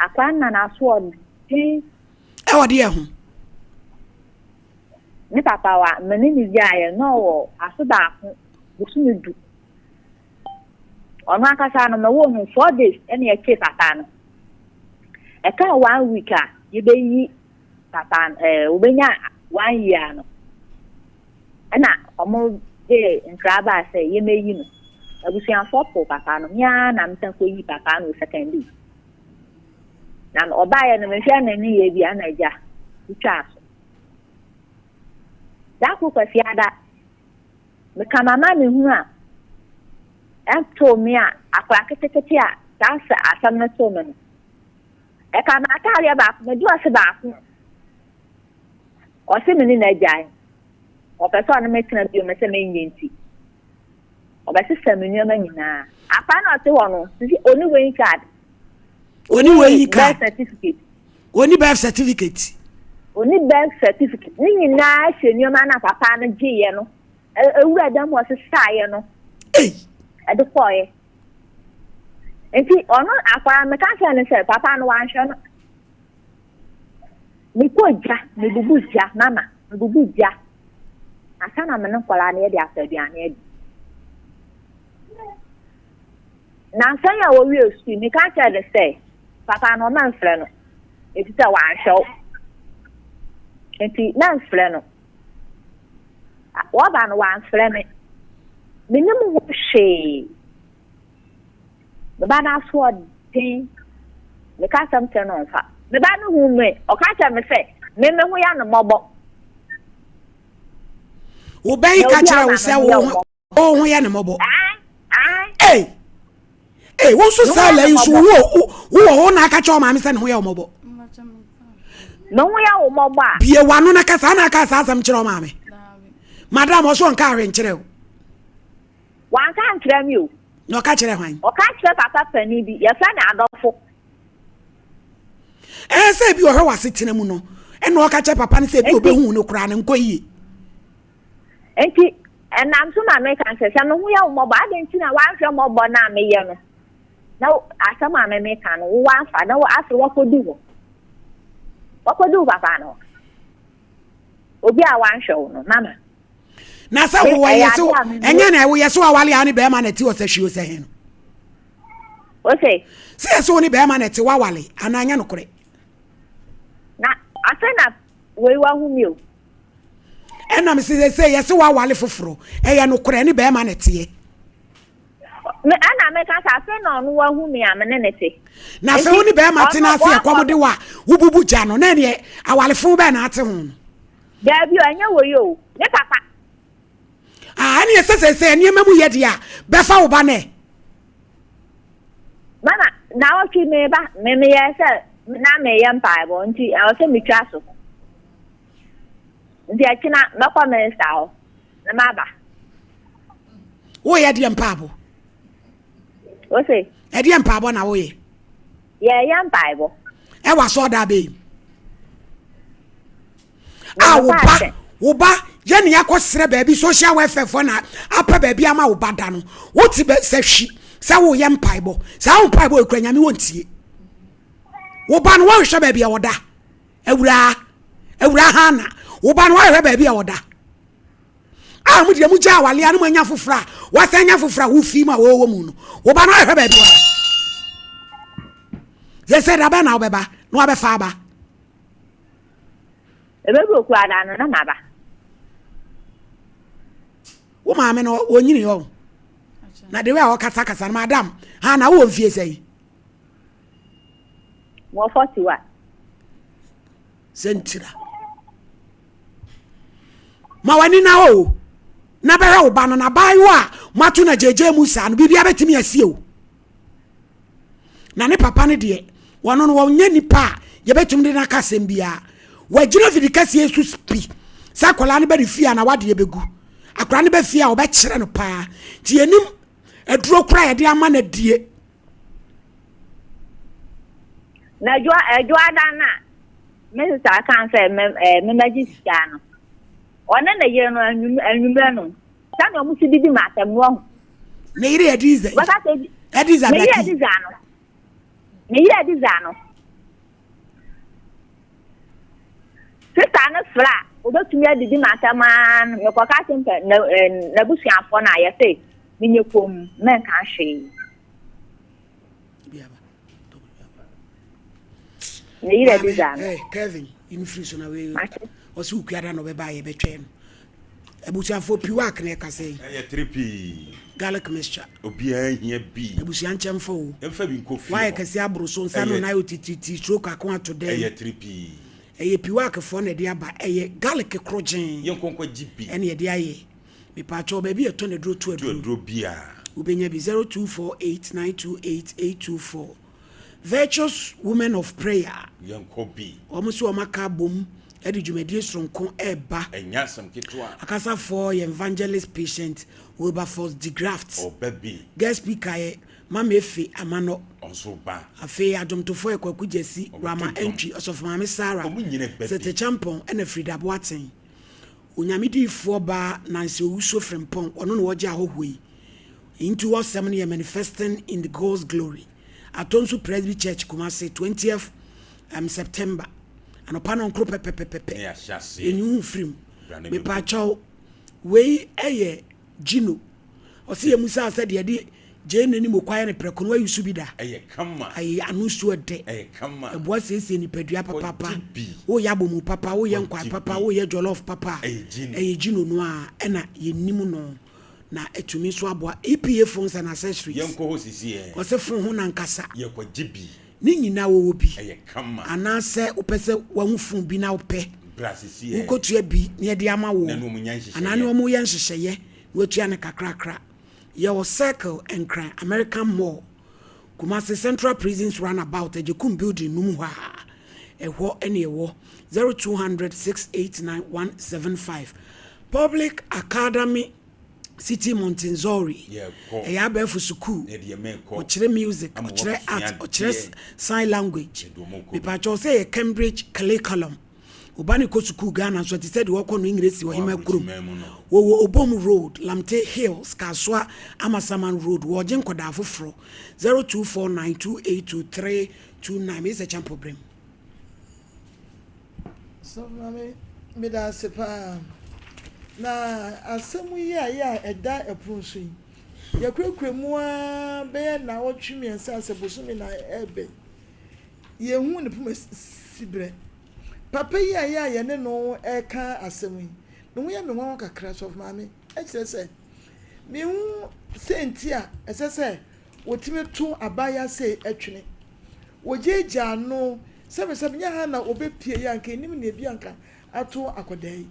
Akora no na n'asoɔden. Ɛwɔ deɛ ho? Ne papa wa me ne no gyaeɛ na ɔwɔ afe baako bosome du. Ɔno ankasa no mewoo no 4 days ɛna yɛkyee papa no. Ɛkaa one week a yɛbɛyi papa no ɛɛ wɔbɛnya one year no ɛna wɔn de nkra baa sɛ yɛmɛyi no. Abusuafoɔ poo papa no me ara na mesan kɔyi papa no second day. Na ɔbaeɛ no mehwɛ ne nneyɛɛ bi ana agya wotwaa so. Da koro Kwasiada, meka m'amanehunu a ɛtoo me a akwadaa ketekete a saa sɛ asɛm no too me no. Ɛka m'ataadeɛ baako, me drɔse baako. Ɔse me ne no agyae. Ɔpɛ sɛ ɔne me tena bio, mese menyɛ nti. Ɔbɛsesa me nneɛma nyinaa. Akwadaa no a ɔte hɔ no, sisi ɔni weighing card. Ɔni weighing card. Birth certificate. Ɔni birth certificate. Ɔni birth certificate. Ne nyinaa hyɛ nneɛma no a papa no gyeeɛ no. Ewura dɛm hɔ sesaeɛ no. Ɛde kɔɔeɛ. Nti ɔno akwadaa meka kyerɛ no sɛ papa no wanhwɛ no. Mekɔ gya, mebubu gya, mama, mebubu gya. Ansa na me ne nkwadaa no yɛde asɔ aduane adi. Nansa yi a wɔwie sukuu, meka kyerɛ no sɛ, papa no ɔma mfrɛ no, efisɛ wanhwɛ wo. Nti mɛmfrɛ no. Wɔba no wamfrɛ me. Menim ho hwee. Me ba no asoɔden. Meka asɛm kyerɛ no ɔmfa. Me ba no hu me, ɔka kyerɛ me sɛ, me me ho yɛ no mmɔbɔ. Wo ba yi ka kyerɛ wo sɛ wo ho wo ho yɛ no mmɔbɔ. Ee, ee, wo nso saa la yi nso wo wo wɔ hɔ na aka kyerɛ wo maame sɛ ne ho yɛ wo mmɔbɔ. Ne ho yɛ wo mmɔbɔ a. Bie w'ano na kasa na aka saa asɛm kyerɛ wo maame. Madam ɔso ɔnka ahwɛ nkyerɛ wo. Wanka ankyerɛ me o. Na ɔka kyerɛ hwan? Ɔka kyerɛ papa panin bi, yɛfrɛ no Adɔfo. Ɛɛ sɛ ebi ɔhwɛ w'asetena mu no, ɛna ɔka kyerɛ papa no sɛ ebi obehu no koraa no nkɔ yie. Nti ɛnam so ma meka sɛ, sɛ me ho yɛ wo mmɔbɔ, adɛn nti na woanhwɛ mmɔbɔ no a meyɛ no? Na asɛm a me meka no, wo woamfa, na afei woakɔdi hɔ. Woakɔdi wo papa no hɔ. Obi a wanhwɛ wo no, mama. Na sɛ wowɔ yɛ so ɛnyɛ na ɛwoyɛ so awale a ne bɛrima na ɛte ɔsɛ hwee ɔsɛ he no. Ose. Sɛ yɛ so wo ne bɛrima na ɛte wawale anaa nyɛ nokorɛ. Na afei na wei wahu mi o. Ɛna me sɛ sɛ yɛ so wawale foforɔ ɛyɛ nokorɛ ne bɛrima na ɛteɛ. Me ɛna meka sɛ afei na ɔno wahu me a me ne ne te. Na afei wo ne bɛrima te na ase ɛkɔm de wa wobubu gya no na ɛneɛ awalefo bɛɛ na ate ho no. Daabi o ɛnyɛ wei o ne papa. Ah ɛneɛ sɛ sɛ sɛ nneɛma mu yɛ deɛ a bɛfa wo ba nɛ. Mama na ɔtwe me ba me meyɛ sɛ na meyɛ mpaebɔ nti ɛwɔ sɛ metwa so. Nti ɛkyena mɛkɔ minista hɔ na maba. Woyɛ deɛ mpaabɔ? Ose. Ɛdeɛ mpaabɔ na woyɛ? Yɛyɛ mpaebɔ. Ɛwɔ asɔɔda bɛyi. A wo ba wo ba yɛ ne akɔ srɛ baabi social welfare fo na apɛ baabi ama wo ba da no. Wote bɛ sɛ hwi sɛ woyɛ mpaebɔ. Saa wo mpaebɔ ekura nyame wɔntie. Wo ba no wɔnhwɛ baabi a wɔda. Awuraa, awuraa Hana, wo ba no wahwehwɛ baabi a ɔda. A mo deɛ mo gya awale a no mo anya foforɔ a wasan anya foforɔ a wofi mu a wɔwɔ mu no, wo ba no wahwehwɛ baabi ɔda. Yɛ sɛ dabɛn na wobɛba na wabɛfa aba. Ɛbɛdu okuada no na maba. Wo maame no wɔnyini hɔ na de wei a ɔkasakasa no madam Hana wowɔ mfie sɛ yi. Wɔ 41. Sɛ ntira. Ma w'ani na hɔ o. Na bɛhwɛ wo ba no na abaayewa a moato no agyegye mu saa no biribia bɛtumi asie o. Na ne papa no deɛ wɔno no wɔnyɛ nipa a yɛbɛtumi de no aka asɛm biara. Wagyina fidi kɛseɛ so pi sɛ akwadaa no bɛ ne fie a na wadeɛ bɛgu. Akwadaa no bɛ fie a ɔbɛkyerɛ no paa. Nti yɛnim aduro koraa yɛde ama no adie. Na adwo adwo no a me sista kan sɛ me ɛɛ memmɛgye sika no ɔne ne yere no anwummerɛ no sɛnea wɔn si didi ma asɛm no ahu. Ne yere yɛ Adiza. Bɛka sɛ Adiza ne yere Adiza no ne yere Adiza no sista no frɛ a obetumi adidi ma asɛm aa no mekɔka se mpɛ na n'abusuafoɔ no a yɛse menyɛ komm menka hwee. Ne yere Adiza no. Hey, Kevin, yi me firi so na wei ɔsɛ okuada na ɔbɛba a yɛbɛtwɛn no. Abusuafoɔ piwak na ɛkasa yi. Ɛyɛ tiri pii. Garlic mixture. Obiara hia bi. Abusua nkyɛn fa o. Ɛmfa bi nkɔ fie hɔ. Wayɛ kɛse aboro so nsa no na ayɛ otititi stroke ako ato dɛm. Ɛyɛ tiri pii. Ɛyɛ piwak foɔ na ɛde aba. Ɛyɛ garlic korogyen. Yɛn nkɔ gye bi. Ɛna ɛde ayɛ. Mepaakyɛw baabi yɛtɔ na aduro to aduro. To aduro biara. Wobɛnya bi 0248 928 824. Virtuous Women of Prayer. Yɛnkɔ bi. Wɔn nso wɔn aka abom de dwumadie soronko reba. Ɛnyɛ asɛm ketewa. Akasafoɔ yɛ Evangelist Patient Wilberforce de Graft. Ɔba bi. Guest speaker yɛ Mama Efe Amanɔ. Ɔnso ba. Afei adwomtofoɔ yɛ Kwaku Gyasi, Rama Antwi, Ɔsɔfo Maame Sarah, Wɔn nyina ba bi. Sete Champon ɛna Frida Boateng. Onyame diyifoɔ baa Nancy Owusu Frimpong, ɔno na ɔgye ahɔhoɔ yi. Nti hɔ sɛm no yɛ Manifesting in the God's Glory. Atonsu Presby Church, Kumasi, 20th um, September. Anɔpa no nkoro pɛpɛpɛpɛpɛ. Yɛnyi ho firim. Mepaakyɛw, wei ɛyɛ Gino. Ɔse yɛ musaa sɛ deɛ ɛde gyeene ne moko ayɛ no prɛko no wayi so bi da? Ɛyɛ kama. Ayi ano nsuo ɛdɛ. Ɛyɛ kama. Ɛboa siesie nipadua papaapa. Kɔgye bi. Woyɛ abomu papa, woyɛ nkwan Kɔgye papa, bi. woyɛ jollof papa a, Ɛyɛ gino. ɛyɛ gino no ara ɛna yɛnim no. Na ɛtumi nso aboa. EPA phones and accessories. Yɛnkɔ hɔ sisi ɛ. Ɔse phone ho nankasa. Yɛkɔgye bi. Ne nyinaa wɔwɔ bi. Ɛyɛ kama. Anaasɛ wopɛ sɛ wahu phone bi na wopɛ. Bra sisi ɛ. Wokɔtua bi na yɛde ama wo. Na ne wɔn nya nhyehyɛeɛ. Anaa ne wɔn yɛ nhyehyɛeɛ na watua no kakrakra. Yɛwɔ Circle, Nkran, American Mall, Kumasi Central Prisons Runabout, Agyekum Building no mu hɔ a. Ɛhɔ ne ɛwɔ. 0200 689 175. Public Academy City Montessori. Ɛyɛ abɛɛfo sukuu. Ɔkyerɛ music, ɔkyerɛ art, ɔkyerɛ sign language. Mepakyɛw sɛ ɛyɛ Cambridge Curriculum. Wo ba no kɔ sukuu Ghana nso a, ɛte sɛ deɛ ɔrekɔ no Engiresi Ɔhemmaa kurom. Wɔwɔ Obom Road, Lamte Hills, Kasoa, Amasaman Road. Wɔregye nkwadaa foforɔ. 0249 282 329. Meyɛ sɛ Kyampo Brem. Sɔfo Maame, meda ase paa. Na asɛm yi a yɛ a ɛda ɛpono so yi, yɛkurakura mu ara bɛyɛ nnawɔtwe mmiɛnsa sɛ bosome na ɛrebɛn. Yɛnhu ne poma siberɛ. Papa yi a yɛ a yɛne no reka asɛm yi, ne ho yɛ me nwanwa kakra, Sɔfo Maame. Ɛkyerɛ sɛ, menhu sɛ nti a ɛsɛ sɛ wɔtumi to abaayewa sei twene. Wɔgyaagyaa no, sɛbesɛbe nyɛ ha na ɔbɛpue yi a, anka ɛnim nea bi anka ato akwadaa yi.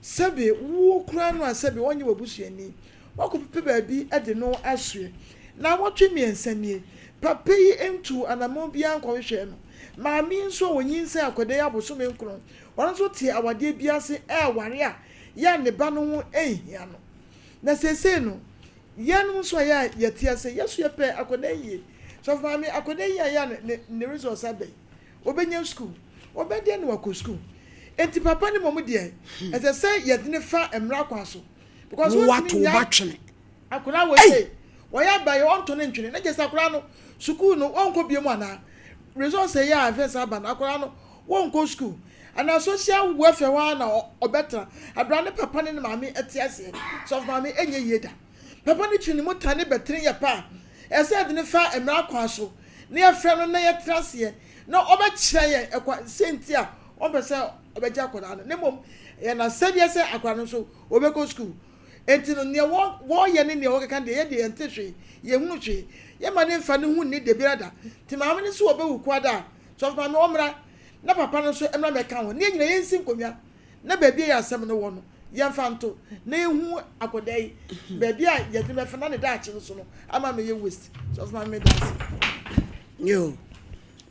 Sɛbe wo koraa no a sɛbe ɔnyɛ w'abusuani, woakɔpepɛ baabi de no asoɛ. Naawɔtwe mmiɛnsa nie, papa yi ntuu anammɔn biara nkɔhwehwɛɛ no. Maame yi nso a ɔnyinsɛn akwadaa yi abosome nkron, ɔno nso te awadeɛ bi ase reware a yɛ a ne ba no ho nhia no. Na seesei no, yɛnom nso a yɛ a yɛte ase yi, yɛ nso yɛpɛ akwadaa yi yie. Sɔfo maame, akwadaa yi a yɛ a ne ne results aba yi, ɔbɛnya sukuu, ɔbɛ dɛn na wakɔ sukuu? Enti papa no mmom deɛ, ɛsɛ sɛ yɛde no fa mmara kwan so. Because Wo wontumi wato wo nya ba twene. Akwadaa wei Ei! sei, wɔyɛ aba yi ɔnto ne ntwene, na kyerɛ sɛ akwadaa no sukuu no ɔnkɔ biom anaa? Results yi a ɛfɛ saa ba no, akwadaa no wɔnkɔ sukuu anaa social welfare hɔ ara na ɔbɛtena abira ne papa ne ne maame te aseɛ. Sɔfo maame ɛnyɛ yie da. Papa no twi ne mu tane bɛtene yɛ pa a, ɛsɛ yɛde no fa mmara kwan so na yɛfrɛ no na yɛtena aseɛ na ɔbɛkyerɛ yɛn ɛkwan sɛ nti a ɔmpɛ sɛ ɔbɛgye akwadaa no na mmom ɛyɛ n'asɛdeɛ sɛ akwadaa no nso ɔbɛkɔ sukuu. Enti no, nea wɔyɛ ne nea wɔkeka deɛ, yɛ deɛ yɛnte hwee, yɛnhunu hwee. Yɛmma no mfa ne ho nni dabiara da. Nti maame no nso ɔbɛwu koraa da a, sɔfo maame ɔmmra na papa no nso mmra mmɛka ho, na yɛn nyinaa yɛnsi nkonnwa na baabi a yɛn asɛm no wɔ no, yɛmfa nto, na yɛnhu akwadaa yi baabi a yɛde no bɛfa na ne daakye no so no ama ammɛyɛ waste. Sɔfo maame meda ase. Yo.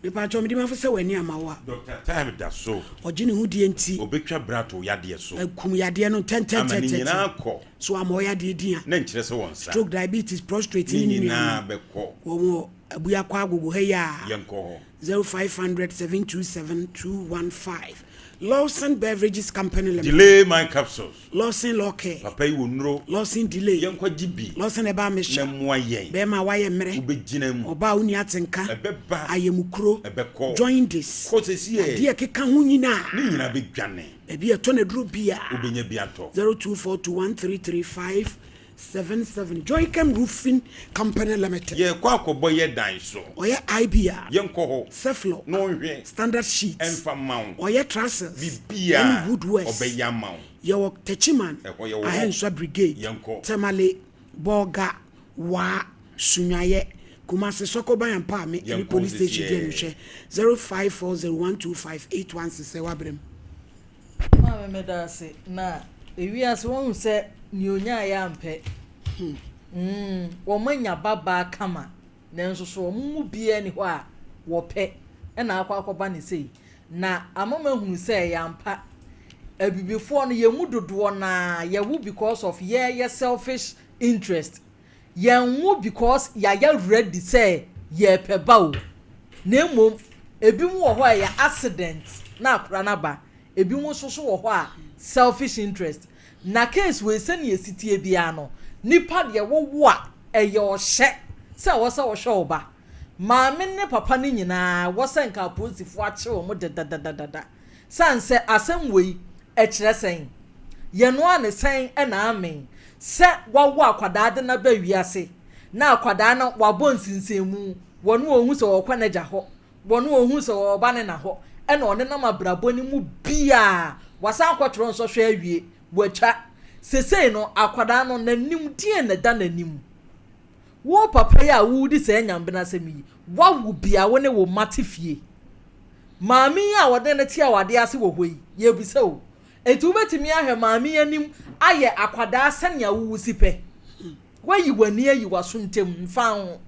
Mepakyɛw mede mafo sɛ w'ani ama wo a. Doctor time da so. Ɔgye ne ho die nti. Ɔbɛtwa bra ato wo yadeɛ so. Akum yadeɛ no Ama ne ntɛntɛntɛntɛntɛm. nyinaa kɔ. So ama ɔyadeɛ din a. Na nkyerɛ sɛ wɔn nsa. Stroke, diabetes, prostrate Ne ne ne nyinaa nuanom. bɛkɔ. Wɔn wɔ Abuakwa Agogo ha yi a. Yɛnkɔ hɔ. 0500 727 215 Lawson Beverages Company Limited. Delay my capsules. Lawson Law Care. Papa yi wɔ nnuro. Lawson Delay. Yɛnkɔ gye bi. Lawson Herbal Mixture. Na mmoa yɛn. Bɛrima a wayɛ mmerɛ. Wobɛgyina mu. Ɔbaa a wonni atenka. Ɛbɛba. Ayamukuro. Ɛbɛkɔ. Jaundice. Kɔ sesie. Adeɛ a ɛkeka ho nyinaa. Ne nyinaa bɛdwane. Baabi a ɛtɔ n'aduro biara. Wobɛnya bi atɔ. 0242 133 577 Joycam Roofing Company Limited. Yɛrekɔ akɔbɔ yɛ dan so. Ɔyɛ IBR. Yɛnkɔ hɔ. Ceflor. Na ɔnhwɛ. Standard Sheets. Ɛmfa mma wo. Ɔyɛ trusses. Biribiara. Ɛne woodworks. Ɔbɛyɛ ama wo. Yɛwɔ Techiman. Ɛhɔ yɛwɔ hɔ. Ahensua Brigade. Yɛnkɔ. Tamale, Bolga, Waa, Sunyayɛ, Kumasi, Sɔkɔban Ampaame ɛne Yɛnkɔ Police Station di sesiɛ. animhwɛ 0540125816 ɛwɔ abrɛ mu. Maame meda ase na ewiase wahu sɛ nea onyaeɛ ampɛ. Mm, wɔn anya babaa kama nanso so wɔn mu biara ni hɔ a wɔpɛ ɛna akɔ akɔba ne sei. Na ama mahunu sɛ ɛyɛ ampa. Abibifoɔ no yɛn mu dodoɔ naa yɛwo because of yɛyɛ selfish interest. Yɛnwo because yɛayɛ ready sɛ yɛrepɛ ba o. Na mmom ebinom wɔ hɔ a ɛyɛ accident na akora no aba. Ebinom nso so wɔ hɔ a selfish interest. Na case wei sɛnea esi tie biara no, nipa deɛ wowo a ɛyɛ ɔhyɛ sɛ ɛwɔ sɛ wɔhwɛ wo ba. Maame ne papa no nyinaa wɔ sɛ nka apolisifoɔ akye wɔn dedadadada. San sɛ asɛm wei ɛkyerɛ sɛn? Yɛnoa ne sɛn ɛna amen sɛ wawo akwadaa de n'aba wiase na akwadaa no wabɔ nsinsenmu wɔn ohun sɛ ɔkɔ n'agya hɔ wɔn ohun sɛ ɔba ne na hɔ ɛna ɔnenam abrabɔ ne mu biaa wasan akɔtwerɛ nsɔhwɛ awie watwa sesei no akwadaa no n'anim deɛ na ɛda n'anim wo papa yi a wodi sɛ nyambena asɛm yi wawo bia wo ne wo mma te fie maame yi a wɔde ne te awadeɛ ase wɔ hɔ yi yɛbisa o eti wobɛtumi ahwɛ maame yi anim ayɛ akwadaa sɛnea wowu si pɛ wayi w'ani ayi w'aso ntɛm mfa ho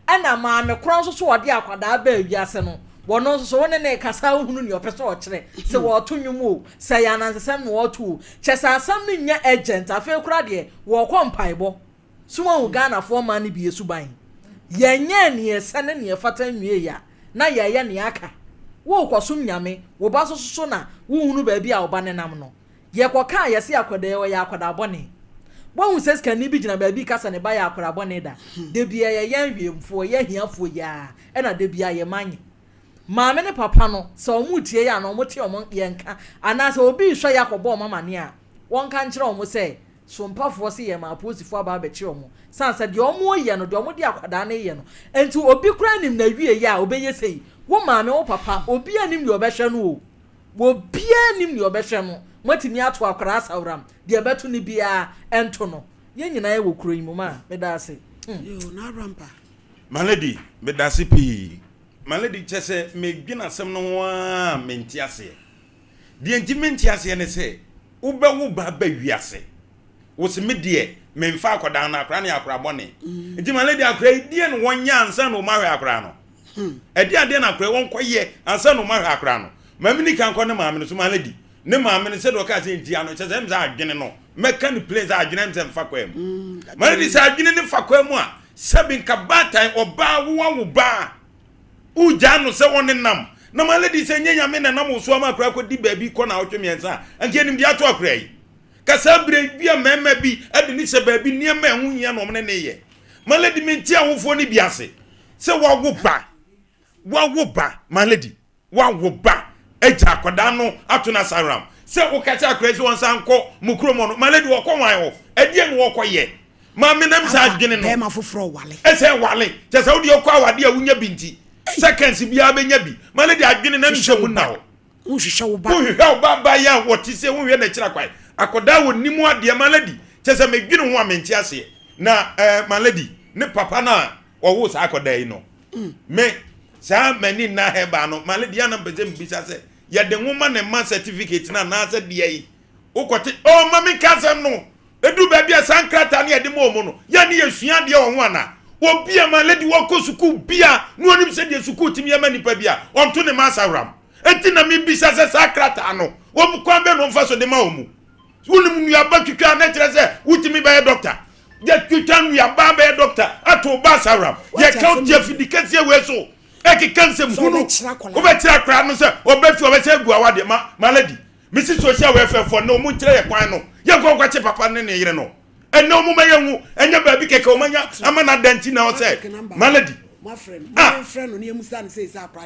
ɛna maame korɔ nso so ɔde akwadaa baa wiase no wɔn nso so wɔne ne kasa ohunu nea ɔpɛ sɛ ɔkyerɛ sɛ wɔɔto nnwom o sɛ yɛ anansesɛm na wɔɔto o kyɛ sɛ asɛm no nyɛ urgent afei koraa deɛ wɔɔkɔ mpaebɔ so wɔn Ghanafoɔ maa no bi esuban yɛnyɛ nea ɛsɛ ne nea ɛfata nwie ya na yɛyɛ nea aka wɔɔkɔsom nyame wo ba so so na wohunu baabi a ɔba nenam no yɛkɔka yɛse akwadaa ɔyɛ akwadaa bɔne wɔn sɛ sikani bi gyina baabi kasa ne ba yɛ akwadaa bɔne da debi ɛyɛ yɛn hwɛmfoɔ yɛ hiafoɔ yaa ɛna debi ayɛ manye maame ne papa no sɛ wɔn tie yɛ ana wɔn te wɔn yɛn ka anaasɛ obi rehwɛ yɛ akɔbɔ wɔn amane a wɔn ka nkyerɛ wɔn sɛ sompafoɔ se yɛ ma apolisifoɔ aba abɛkye wɔn san sɛ deɛ wɔn yɛ no deɛ wɔn de akwadaa no yɛ no nti obi kura nim na wie yɛ a obɛyɛ sɛ wo maame wo papa obi anim deɛ ɔbɛhwɛ no o obiara nim deɛ ɔbɛhwɛ no moatumi ato akwadaa asawram deɛ ɛbɛto no biara ɛnto no yɛn nyinaa wɔ kuro yi mu ma meda ase. Yo, na rampa. My lady, meda ase pii. My lady, kyɛ sɛ medwene asɛm no ho a mente aseɛ. Deɛ nti mente aseɛ ne sɛ wobɛwo ba ba wiase. Wo se me deɛ memfa akwadaa no akwadaa no yɛ akwadaa bɔne. Nti my lady akwadaa yi deɛ na wɔnyɛ ansa na wɔn ahwɛ akwadaa no. Ɛdeɛ adeɛ na akwadaa yi wɔnkɔyɛ ansa na wɔn ahwɛ akwadaa no. Maame ni kan kɔ ne maame no so my lady. Ne maame no sɛdeɛ ɔkaa sɛ ntia no kyɛ sɛ ɛm sɛ adwene no mɛka ne plain sɛ adwene ɛm sɛ mfa kwan mu. My lady sɛ adwene ne fa kwan mu a sɛbi nka baatan ɔbaa wowa wo baa wogyaa no sɛ ɔne nam na my lady sɛ nyɛ nyame na nam wo so ama akora kɔdi baabi kɔ na ɔtwe mmiɛnsa a anka yɛnim deɛ ato akora yi kasa berɛ bi a mmarima bi de ne hyɛ baabi nneɛma a ɛho hia na ɔmo ne ne yɛ my lady mente awofoɔ no bi ase sɛ wawo ba wawo ba my lady wawo ba agya akwadaa no ato no asaram sɛ woka kyɛ akora yi sɛ wɔnsan nkɔ mo kurom hɔ no my lady wɔkɔ wan hɔ ɛdeɛ na wɔkɔ yɛ maame nam sɛ adwene no Bɛrima foforɔ wale. ɛsɛ wale kyɛ sɛ wode ɔkɔ awade a wonya bi nti seconds biara bɛnya bi my lady adwene nam sɛ mu nna hɔ Wohwehwɛ wo ba. Wohwehwɛ wo ba ba yɛ a wɔte sɛ wohwɛ n'akyiri akwan. Akwadaa wɔ nim adeɛ my lady. Kyɛ sɛ medwene ho a mente aseɛ. Na eh, my lady, ne papa no a ɔwoo saa akwadaa yi no, me saa m'ani nna hɛbaa no, my lady, yɛ na mpɛ sɛ mebisa sɛ yɛde nwoma na ɛma certificate no anaasɛ deɛ yi wokɔte oh ma menka asɛm no ɛdu baabi a saa nkrataa no yɛde ma ɔmo no yɛ ne yɛsua adeɛ wɔ ho ana? Obi a my lady wɔkɔ sukuu bia na onim sɛdeɛ sukuu tumi yɛ ma nipa bi a, ɔnto ne mma asaworam. Enti na mebisa sɛ saa krataa no, wɔn kwan bɛn na wɔmfa so de ma wɔn mu? Wonim nnuaba twitwa a na kyerɛ sɛ wotumi bɛyɛ dɔkta. Yɛtwitwa nnuaba bɛyɛ dɔkta ato wo ba asaworam. Yɛka wo te afidi kɛseɛ wei so ɛkeka nsɛm hunu. Wobɛkyerɛ akwadaa no sɛ ɔbɛ fie ɔbɛsɛ agu awadeɛ ma my lady. Mesi social welfare foɔ nnɛ wɔn nkyerɛ yɛ kwan no. Yɛnkɔ nkɔkye papa ne ne yere no. Ɛnɛ wɔn ma yɛn hu ɛnyɛ baabi kɛkɛ wɔn anya ama na dan ti na ɔsɛ my lady. Ah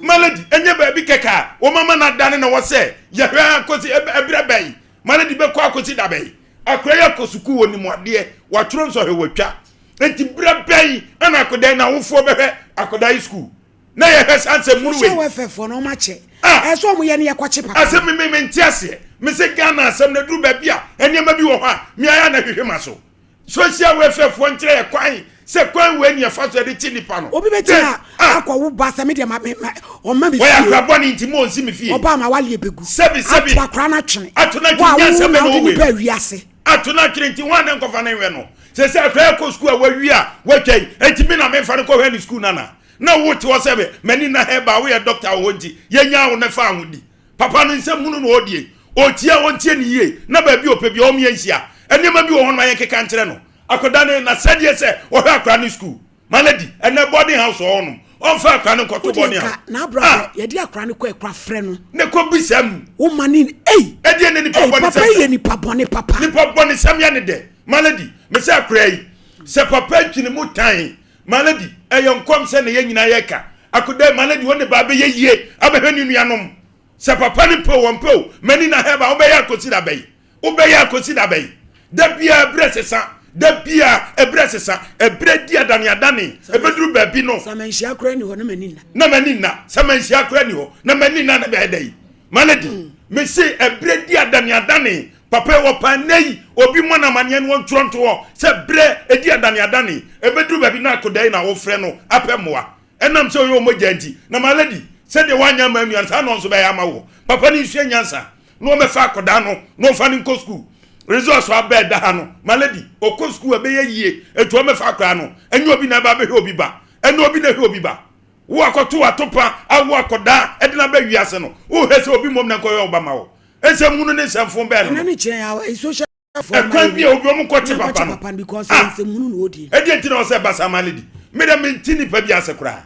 my lady ɛnyɛ baabi kɛkɛ a wɔn ama na dan na wɔsɛ yɛhwɛ akɔsi ɛbrɛ bɛyi my lady bɛkɔ akɔsi da bɛyi akora yɛ akɔ sukuu wɔ nimu adeɛ watwerɛ nsɔhwɛ watwa nti brɛ bɛyi ɛna akɔda na awofoɔ bɛhwɛ akɔda yi sukuu na yɛhwɛ saa nsɛm hunu wei. Social welfare foɔ no wɔn akyɛ. Ah. Ɛsɛ wɔn yɛ no yɛ kɔkye papa. Asɛm mi mi mi nte aseɛ. Mi se Ghana asɛm na duru baabi a nneɛma bi wɔ hɔ a mi ayɛ na hwehwɛ ma so. Social welfare foɔ nkyerɛ yɛ kwan sɛ kwan wei ni ɛfa so yɛde kye nipa no. Obi bɛ tia akɔ wo ba sɛ mi deɛ ma mi ma ɔma mi fie. Wɔyɛ akora bɔne nti mo nsi mi fie. Ɔba ma wali ebegu. Sɛbi sɛbi. Ato akora no atwene. Ato no atwene nyansa bɛ na ɔwɔ wei. Wo a wo na wode nipa awiase. Ato no atwene nti hwan na nkɔfa no nhwɛ no. Sɛ sɛ akora yɛ kɔ sukuu a wawie a watwa yi nti mi na memfa no kɔhwɛ ne sukuu nana. Na wo te hɔ sɛ me m'ani nna hɛ baa woyɛ doctor wɔ hɔ nti yɛnyaa wo na fa ho di. Papa no nsɛm hunu na ɔredie. Ɔretie a ɔntie no yie na baabi a ɔpɛ biara ɔmmea nhyia. Nneɛma bi wɔ hɔ no ma yɛnkeka nkyerɛ no. Akwadaa no n'asɛdeɛ sɛ ɔhwɛ akwadaa no sukuu. My lady, ɛnɛ boarding house wɔ hɔnom. Ɔmfa akwadaa no nkɔto boarding house. Wodeɛ nka n'abrabɔ ah! yɛde akwadaa no kɔ akura frɛ no. Ne kɔ bisa mu. Wo ma ne ei. Ɛdeɛ ne nipa bɔne sɛm. Papa yi yɛ nipa bɔne papa. Nipa bɔne sɛm yɛ ne dɛ. My lady, mesɛ akwadaa yi sɛ papa adwene mu tan My lady, ɛyɛ nkɔm sɛ na yɛn nyinaa yɛka. Akoda yi, my lady, wo ne ba bɛyɛ yie abɛhwɛ ne nuanom. Sɛ papa no pɛ o, ɔmpɛ o, m'ani na hɛba, wobɛyɛ akɔsi da bɛn? Wobɛyɛ akɔsi da bɛn? Da biara ɛberɛ sesa, da biara ɛberɛ sesa, ɛberɛ di adaneadane, ɛbɛduru baabi no. Sɛ manhyia koraa nni hɔ na m'ani nna. Na m'ani nna, sɛ manhyia koraa nni hɔ na m'ani nna na bɛyɛ dɛ yi. My lady, mese ɛberɛ di adaneadane, Papa yi wɔpa nnɛ yi obi mmɔ no amaneɛ no wɔntwerɛ nto hɔ sɛ berɛ ɛdi adaneadane ɛbɛduru baabi na akoda yi na wofrɛ no apɛ mmoa ɛnam sɛ ɔyɛ ɔmɔgya nti na my lady sɛdeɛ woanyɛ ama nua no saa na ɔnso bɛyɛ ama wɔ papa no nsua nyansa na ɔmɛfa akɔdaa no na ɔmfa no nkɔ sukuu results aba ɛda ha no my lady ɔkɔ sukuu ɛbɛyɛ yie ɛtu ɔmɛfa akɔdaa no ɛnyɛ obi na ɛba abɛhwɛ obi ba ɛnyɛ obi na ɛhwɛ obi ba wo akɔto atopa awo akɔdaa ɛde no aba wiase no wohwɛ sɛ obi mmom na nkɔhwɛ wo ba ma wo Nsɛm hunu ne nsɛm fon bɛn no. Ɛna ne kyerɛ ya social Ɛkwan bi a obi ɔmo kɔ te papa no. Papa no because ah. nsɛm hunu na odi. Ɛdeɛ nti na ɔsɛ basa ma lady. Me dɛ me nti nipa bi ase koraa.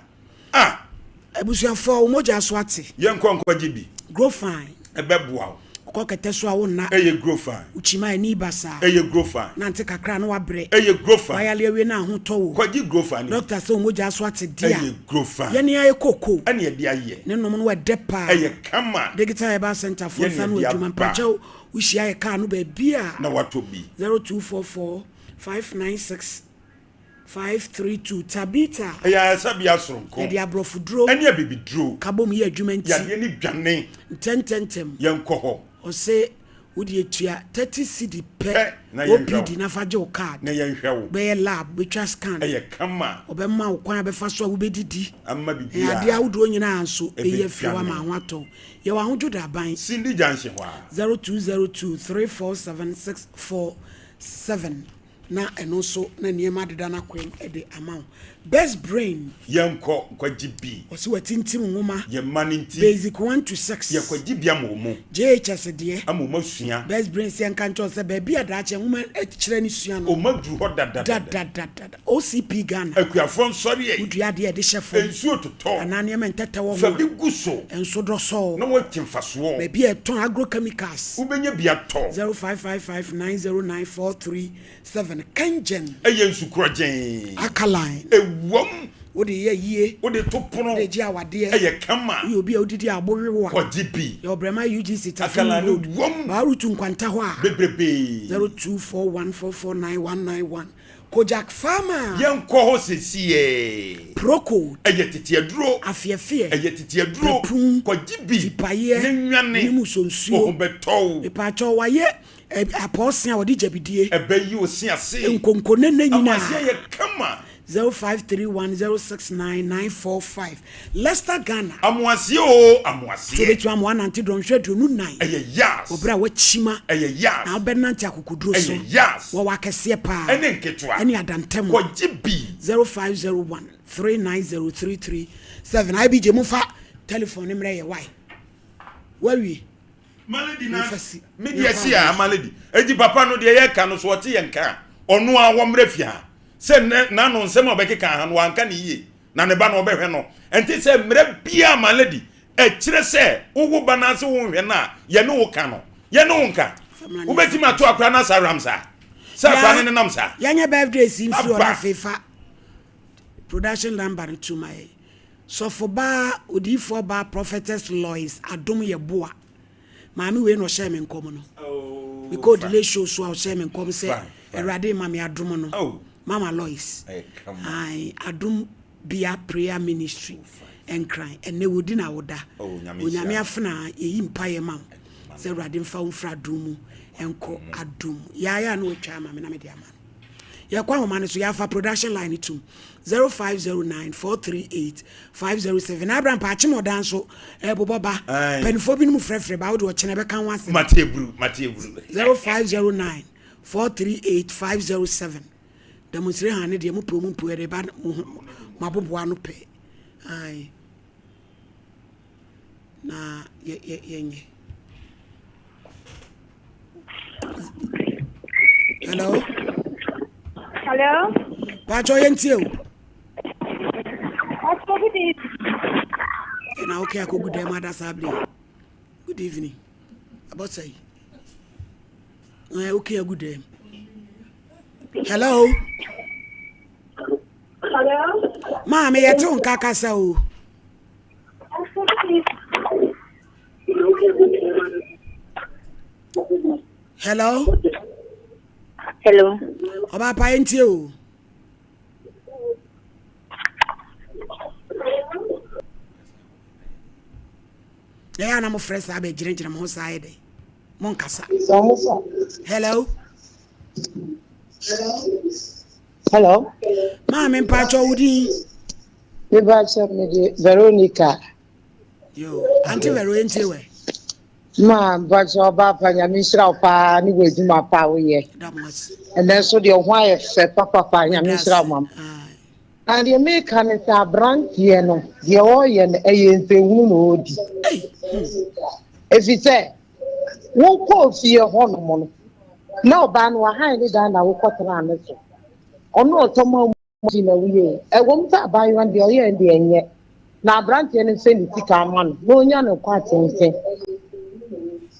Ah. Abusuafoɔ wo mogya so ate. Yɛn kɔ nkɔgye bi. Grow fine. Ɛbɛboa wo. Wokɔ kɛtɛ so a wo nna. Ɛyɛ grow fine. Wo kyima ani ba saa. Ɛyɛ grow fine. Nante kakra na wabrɛ. Ɛyɛ grow fine. Wayale awie na ahotɔ wo. Kɔgye grow fine. Doctor sɛ wo mogya so ate dea. Ɛyɛ grow fine. Yɛne ayɛ koko. Ɛne ɛde ayɛ. Ne nom no ɛdɛ paa. Ɛyɛ kama. Digital Herbal Center foɔ nsa no adwuma. Mpakyɛw wo hyia yɛ car no baabi a. Na watɔ bi. 0244 596 532 Tabitha. Ɛyɛ ayaresabea soronko. Yɛde aborɔfoduro. Ɛne abibiduro. Ka bom yɛ adwuma nti. Yadeɛ no dwane. Ntɛntɛntɛm. Yɛnkɔ hɔ. Ɔse wo deɛ tua 30 cedi pɛ. Pɛ na yɛnhwɛ wo. OPD na fa gye wo card. Na yɛnhwɛ wo. Wobɛyɛ lab, wobɛtwa scan. Ɛyɛ kama. Ɔbɛma wo kwan a bɛfa so a wobɛdidi. Ama biribiara. Yadeɛ ahodoɔ nyinaa nso bɛyi afiri hɔ ama ho atɔ wo. Yɛwɔ Ahodwo Daban. Cindy Junction hɔ ara. 0202 347 647. Na ɛno nso na nneɛma adeda n'akwan de ama wo. Best Brain. Yɛnkɔ nkɔgye bi. Ɔse watintim nwoma. Yɛn mma no nti. Basic 1 to 6. Yɛkɔgye bi ama wɔn. JHS deɛ. Ama wɔn asua. Best Brain se yɛnka nkyerɛ wo sɛ baabi a daakye nwoma kyerɛ ne sua no. Wɔn aduru hɔ dadadada. Dadadada. OCP Ghana. Akuafoɔ nsɔre ɛ. Wodua adeɛ a yɛde hyɛ fam. Nsuo totɔ. Anaa nneɛma ntɛtɛ wɔ ho a. Fa bi gu so. Nso dɔ sɔɔ. Na woate mfasoɔ. Baabi a yɛtɔn agrochemicals. Wobɛnya bi atɔ. 0555 909 437 Kangen. Ɛyɛ nsu korɔgyenn. Alkaline. Ɛwom. Wode yɛ ayie. Wode to pono. Wode gye awadeɛ. Ɛyɛ kama. Woyɛ obi a wodidi a abo we wo a. Kɔgye bi. Yɛwɔ Brɛma UGC Tafo Alkaline Road. wom. Baarutu Nkwanta hɔ a. Bebrebee. 0241 449 191 Kojak Pharma. Yɛnkɔ hɔ sesiee. Procold. Ɛyɛ tete aduro. Afeɛfeɛ. Ɛyɛ tete aduro. Pɛpun. Kɔgye bi. Tipaeɛ. Ne nwane. Ne musonsuo. Wo ho bɛtɔ wo. Mepaakyɛw wayɛ apɔɔse a wɔde gyabidie. Ɛbɛyi wo se ase. Nkonkonene nyinaa. Ama ase ayɛ kama. 0531 069 945. Leicester Ghana. Amoaseɛ oo Sɛ amoaseɛ. wobɛtumi ama woanante dɔnhwere 24. Ɛyɛ yas. Wɔ berɛ a woakyima. Ɛyɛ yas. Na wobɛnante akokoduro so. Ɛyɛ yas. Wɔwɔ akɛseɛ paa. Ɛne nketewa. Ɛne adantam. Kɔgye bi. 0501 390 337. IBJ momfa telephone no mmerɛ yɛ wae. Woawie? Malady na me deɛ si a malady eti papa no deɛ yɛka no so ɔte yɛn nka a ɔno a wɔmmerɛ fie ha sɛ nɛ n'ano nsɛm a ɔbɛkeka ha no wanka ne yie na ne ba no ɔbɛhwɛ no ɛnte sɛ mmerɛ biara malady ɛkyerɛ sɛ wowo ba no ase wonhwɛ no a yɛne wo ka no yɛne wo nka wobɛtumi ato akora no asa ram saa sɛ akora no nenam saa yɛnyɛ birthday si mfiri ɔno aba afei fa production number no to ma yɛ Sɔfo baa, odiyifoɔ baa Prophetess Lois Adom Yeboah. Maame wei na ɔhyɛɛ me nkɔm no. Oh, Mekɔɔ fine. delay show so a ɔhyɛɛ me nkɔm sɛ Fine, fine. Awurade rema me adom no. Oh. Mama Lois. Ɛyɛ kama. Ae, Adom Bia Prayer Ministry. Oh, fine. Nkran. Ɛnnɛ wodi na woda. Oh, Nyame Onyame nhyira no. afenaa, yɛyi mpaeɛ ma wo sɛ Awurade mfa wo mfiri adom mu nkɔ adom mu. Yɛayɛ a na watwa ama me na mede ama no. Yɛkɔ ahoma no so, yɛafa production line no tom. 0509 438 507. Na Abraham Paakyem Ɔdan nso ɛrebobɔ ba. Mpanimfoɔ binom frɛfrɛ ba, wode ɔkyena ɛbɛka ho asɛm. Mate aburu, mate aburu. 0509 438 507. Damusire han ne deɛ mo pɛ mo mpo ɛde ba mo ho mo aboboa ano pɛ. Ae. Na yɛ yɛ yɛnyɛ. Hello. Hello. Paatwa yɛn tie o. Paatwa good evening. Ɛna okay akɔgu dɛm ada saa bere. Good evening. Abɔsa yi. Ɛɛ okay agu dɛm. Hello. Hello. Maame yɛte wo nka kasa o. Hello. Hello. Ọba pa yẹn tie o. Ɛyɛ a na mo frɛ saa bɛ gyinagyina mo ho saa yɛ dɛ. Mo nkasa. Hello. Hello. Maame mpatsɔ wo din. Mebakyɛ mede Veronica. Yo, Auntie Vero yɛntie wɛ. Ma mpakyɛ ɔba pa nyame nhyira wo paa ne wɔ adwuma pa a woyɛ. Ɛnɛ nso deɛ ho ayɛ fɛ papapa nyame nhyira wo mama. Na deɛ meka ne sɛ aberanteɛ no deɛ ɔreyɛ no ɛyɛ nsɛnhunu na ɔredi. Ɛfiri sɛ wokɔɔ fie hɔnom no na ɔbaa no wahan ne dan na wokɔtenaa ne so. Ɔno ɔtɔ ma Nti na woyɛ o. Ɛwom sɛ abaayewa no deɛ ɔyɛɛ no deɛ ɛnyɛ, na aberanteɛ no mfa ne sika mma no na ɔnya no nkwa tenten.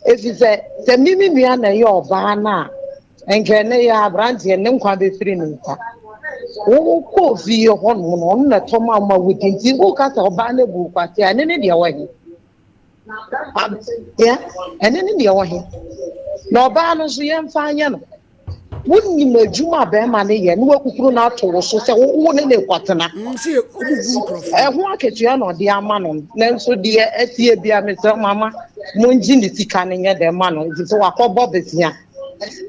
Ɛfiri sɛ, sɛ me me nua na ɛyɛ ɔbaa no a, nka ɛnnɛ yi ara aberanteɛ no ne nkwa bɛfiri ne nsa. Wokɔɔ fie hɔnom no, ɔno na ɛtɔ ma wo ma wodi nti woka sɛ ɔbaa no abu wo kwasea, ɛno ne deɛ wɔ he? Ɛno ne deɛ wɔ he? Na ɔbaa no nso yɛmfa nyɛ no. Wonim adwuma a barima no yɛ na wakukuru no ato wo so sɛ wo ne no rekɔtena. Ɛho akatua na ɔde ama no. Nanso deɛ asie bia mesrɛ mo ama mongye ne sika no nyɛ dɛn ma no ɛfiri sɛ wakɔbɔ besia.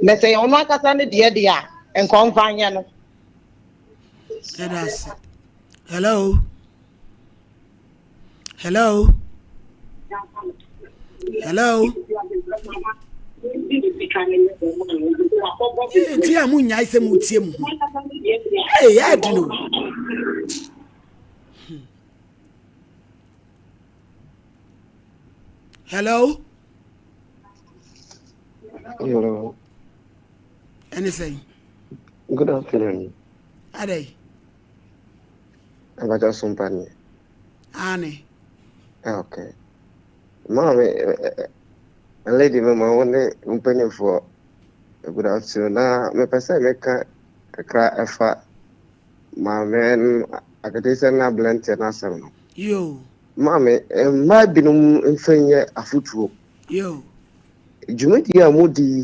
Na sɛ ɔno ankasa ne deɛ deɛ a, nka ɔmfa nyɛ no. Ɛda ase. Hello. Hello. Hello. Ti a mo nyae sɛ mo tie mo ho. Ee, ɛdi no. Hello. Hello. Ɛne sɛn? Good afternoon. Adai. Abacha Sumpani. Aane. Ah, okay. Maame, eh, eh, lady me ma wo ne mpanimfoɔ good afternoon. Na mepɛ sɛ meka kakra ɛfa maame no akataasia no aberanteɛ no asɛm no. Yo. Maame, mmaa binom mfa nyɛ afotuo. Yo. Dwumadie a modi yi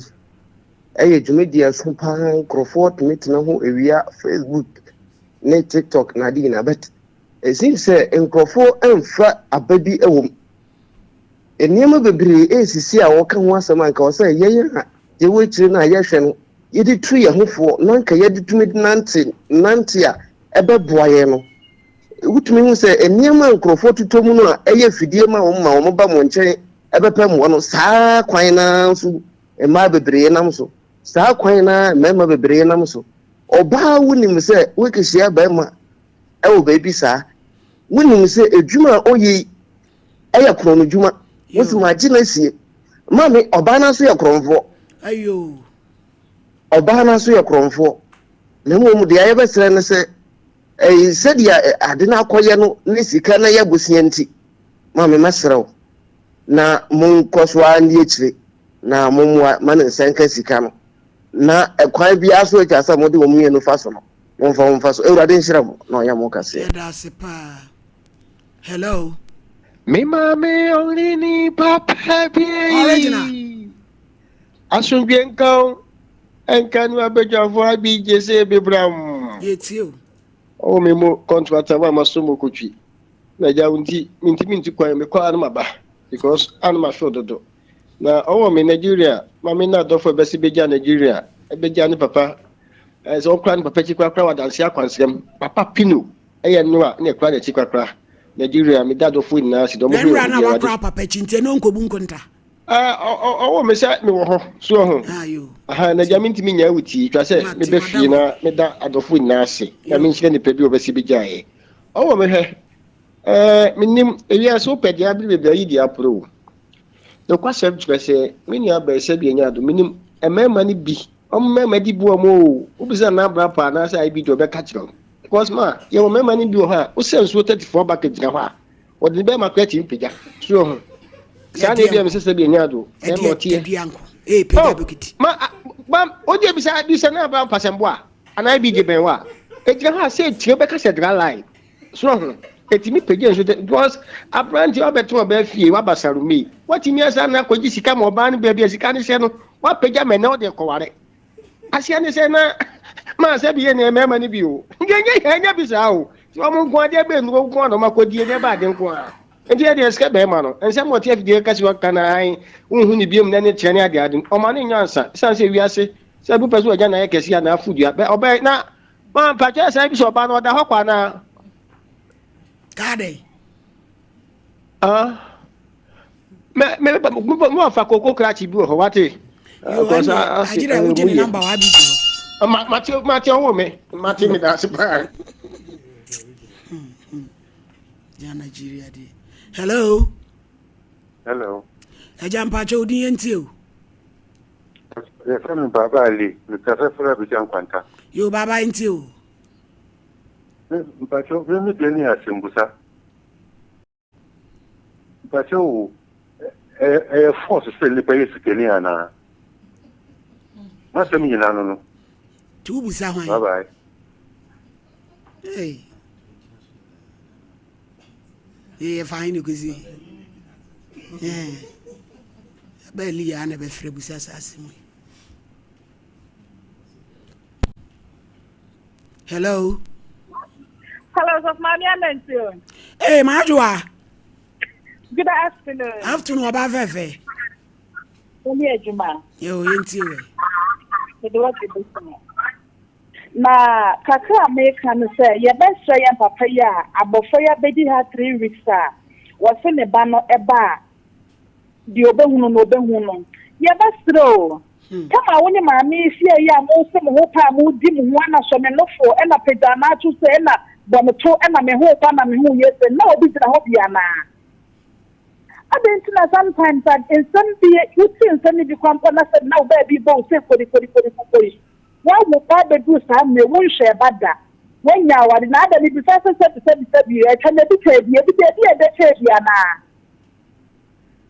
ɛyɛ dwumadie a ɛso paa nkurɔfoɔ tumi tena ho awia Facebook ne TikTok na ade nyinaa but it seems sɛ nkurɔfoɔ mfa aba bi wɔ mu. Nneɛma bebree ɛresisi a wɔka ho asɛm a nka wɔ sɛ yɛn a yɛwɔ akyire no a yɛhwɛ no yɛde tu yɛn ho foɔ na nka yɛde tumi nante nante a ɛbɛboa yɛn no, wotumi hu sɛ nneɛma a nkurɔfoɔ totɔ mu no a ɛyɛ afidie ma wɔn ma wɔn ba mo nkyɛn ɛbɛpɛ mmoa no, saa kwan no ara nso mmaa bebree nam so. Saa kwan no ara mmarima bebree nam so. Ɔbaa wonim sɛ worekɛhyia barima ɛwɔ baabi saa, wonim sɛ adwuma a ɔyɛ yi ɛyɛ korɔno dwuma, wosi magye no asie. Maame, ɔbaa no nso yɛ korɔmfoɔ. Ɔbaa no nso yɛ korɔmfoɔ. Na mmom deɛ yɛbɛsrɛ no sɛ, ɛyi sɛdeɛ ade no akɔyɛ no ne sika no yɛ bosea nti, maame mɛsrɛ wo na monkɔ so ara nni akyire na mommoa ma ne nsa nka sika no na ɛkwan biara so atwa sɛ mode wɔn mmienu fa so no, momfa wɔn mfa so. Awurade nhyira mo na ɔnyɛ mo kɛseɛ. Yɛda ase paa. Hello. Me maame ɔne ni papa bi. Original. Asomdwe nka wo. Nka no abadwafo abi gye sɛ bebram. Yɛtie o. Ɔwɔ me mu kɔntrata wa ma so mo kotwi. Na gya wo nti mentimi nti kwan mekɔ a no maba because a no mahwɛ dodo. Na ɔwɔ me Nigeria ma me na adɔfo ɛbɛsi bɛgya Nigeria ɛbɛgya ne papa sɛ ɔkora ne papa akyi korakora wɔ adanse akwansrɛm papa Pino ɛyɛ no a na ɛkora n'akyi korakora Nigeria meda adɔfo nyinaa ase deɛ ɔmo hwɛ Bɛnwura na yɛn wakora papa akyi nti ɛno nkɔbu nkonta. Ɔwɔ me sɛ mewɔ hɔ so ɔho aha na gya mentumi nyaa wo tie twa sɛ mebɛ fie na meda adɔfo nyinaa ase na menhyira nipa bi a ɔbɛsi bɛgyaeɛ ɔwɔ me hwɛ ɛɛ menim ewiase wopɛ deɛ abere bebree ayi deɛ aporo o nokwasɛm kyerɛ sɛ me nua bɛn sɛ bi anya ado menim mmarima no bi ɔmo mmarima di bu ɔmo o wobisa na abra pa anaasɛ ayi bi deɛ ɔbɛka kyerɛ wo because ma yɛwɔ mmarima no bi wɔ hɔ a wosɛ nsuo 34 bucket gyina hɔ a Wɔde ne bɛrima koraa tumi pagya. So ɔho. Saa na ebia mesɛ sɛ bi anya ado. Bɛrima ɔteɛ. Ee pagya bokiti. Ma ma o deɛ bisa bisa na abira mpasɛmbo a anaa ebi gye bɛn wa. Egyina hɔ a sɛ etie bɛka sɛ dra line. So ɔho. Etumi pagya nso de because aberante wabɛto ɔbaa fie waba Salome. Watumi asa na akɔgye sika ma ɔbaa no baabi a sika no hyɛ no wapagya ma ɛnɛ ɔde kɔware. Aseɛ ne sɛ na maa sɛ bi yɛ nea mmarima no bi o. Nti ɛnyɛ yɛ ɛnyɛ bi saa o. Sɛ wɔn nko adeɛ bɛn nko nko na wɔn akɔdie deɛ ba ade nko a. Nti yɛ deɛ sika bɛrima no. Nsɛm wɔte afidie kasi wɔka na ae wonhu ne biom na ne kyerɛ ne ade ade. Ɔma ne nyansa. Ɛsiane sɛ wiase sɛ bi pɛ sɛ ɔgya na ayɛ kɛse a na afo dua. Bɛ ɔbɛ na ma mpakyɛ sɛ bi sɛ ɔbaa no ɔda hɔ kwa anaa. Kaa dɛn? Ah. mɛ mɛ mɛ mɛ ɔfa koko krakye bi wɔ hɔ wate. agyina wogye ne namba wa bi hɔ. mate mate ɔwɔ me mate me daase paa. ya Nigeria deɛ hello. hello. ɛgya mpakyɛ odin yɛn tie o. yɛfrɛ me baaba ali mekasa firi abigya nkwanta. yo baaba ntie o. mpakyɛ me me deɛ ne yɛ asɛmbusa. Mpakyɛw o, ɛyɛ force sɛ nipa yɛ sikani anaa? M'asɛm nyinaa no no. Nti wobisa hwan? Bye bye. Hey. Yɛyɛ fa he ne kɔsi? Ɛbɛɛ liya na ɛbɛfrɛ busa saa asɛm yi. Hello. Hello, so Mami Amentu. Hey, Majua. Good afternoon. Afternoon, ọba fẹfẹ. Wọ́n yẹ adwuma. Yẹ o, yẹn ti wẹ̀. Mede wọ́n ti bẹ́sẹ̀ mu. Na kakra a meka no sɛ yɛbɛsrɛ yɛn papa yi a abɔfra yi abɛdi ha three weeks a wɔse ne ba no ɛba a Deɛ ɔbɛhunu no, ɔbɛhu no. Yɛbɛsrɛ o, tam a wo ne maame yi hyia yi a mose mo ho pɛ a modi mo ho ɛna sɔ me nofo ɛna pagya n'ato se ɛna bɔ me to ɛna me ho ba na me ho yɛ se na obi gyina hɔ bi anaa? Adɛn nti na sometimes a nsɛm bi wote nsɛm no bi koraa mpo na sɛ na wo baabi bɔ wo sɛ korikorikorikori woawo ba abɛduru saa mmerɛ wonhwɛɛ ba da woanya aware na ada mebisa sɛ sɛbi sɛbi sɛbi ɛtwa na ebi twaa bi ebi da ebi a ɛbɛtwaa bi anaa?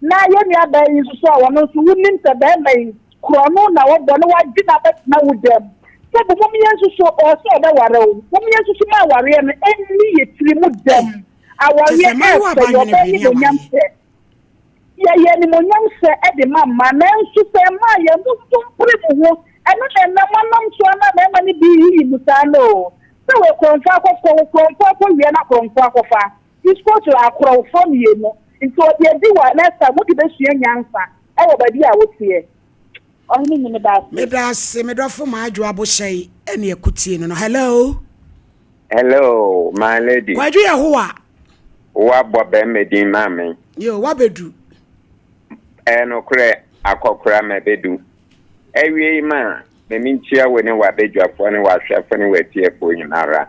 Na yɛn nuabaa yi nso so a ɔno nso wonim sɛ barima yi korɔno na ɔbɔ na wagye no abɛtena wo dan mu sɛ bo mom yɛn nso so ɔwɔ sɛ ɔbɛware wo mom yɛn nso so ma awareɛ no ɛnni yɛ tiri mu dɛm awareɛ ɛfɛ yɛ ɔbaa animonyam sɛ yɛyɛ animonyam sɛ ɛde ma mma nanso sɛ mmaa yɛn mo nso mpere mo ho ɛno na ɛnam anam so ana mmarima no bi yiyi mu saa no sɛ wɔ korɔmfo akɔkɔ wɔ korɔmfo akɔwia na korɔmfo akɔfa Iskoto akorɔmfoɔ mmienu nti ɔde adi wɔ a next time wode bɛsua nyansa wɔ baabi a woteɛ. Ɔhene nyi meda ase. Meda ase me dɔfo Madwo Abohyɛe ɛne ɛko tie no no hello. Hello, my lady. Kwadwo Yehowa. Woabɔ bɛrima din maa me. Yo, woabɛdu. Ɛyɛ nokorɛ, akɔkora mabɛdu. Awiei ma me menkyia wo ne w'abadwafoɔ ne w'ahwɛfoɔ ne w'atiefoɔ nyina ara.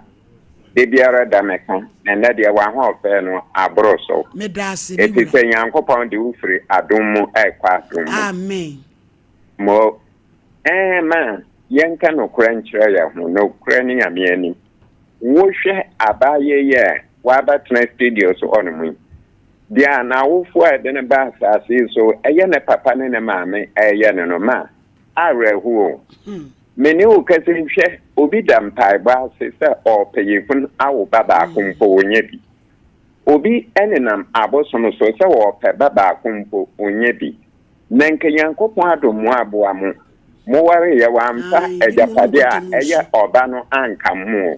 Da biara da meka, na ɛnnɛ deɛ w'ahoɔfɛ no aboro so. Meda ase, me Ɛfiri wura. sɛ Nyankopɔn de wo firi adom mu rekɔ adom mu. Amen. Mo, ɛɛ ma yɛnka nokorɛ nkyerɛ yɛn ho, nokorɛ ne Nyame anim. Wohwɛ abaayewa yi a wabɛtena studio so hɔnom yi, deɛ a n'awofoɔ a ɛde no ba asase yi so, ɛyɛ ne papa ne ne maame ɛreyɛ no no, ma awerɛhoɔ o. Me ne wo kasa yi, hwɛ, obi da mpaebɔ ase sɛ ɔrepɛ yefunu awo ba baako mpo, ɔnnya bi. Obi nenam abosom so sɛ ɔrepɛ ba baako mpo, ɔnnya bi. Na nka Nyankopɔn adom mo aboa mo, mowareeɛ, wamfa agyapadeɛ a ɛyɛ ɔba no ankam mo o,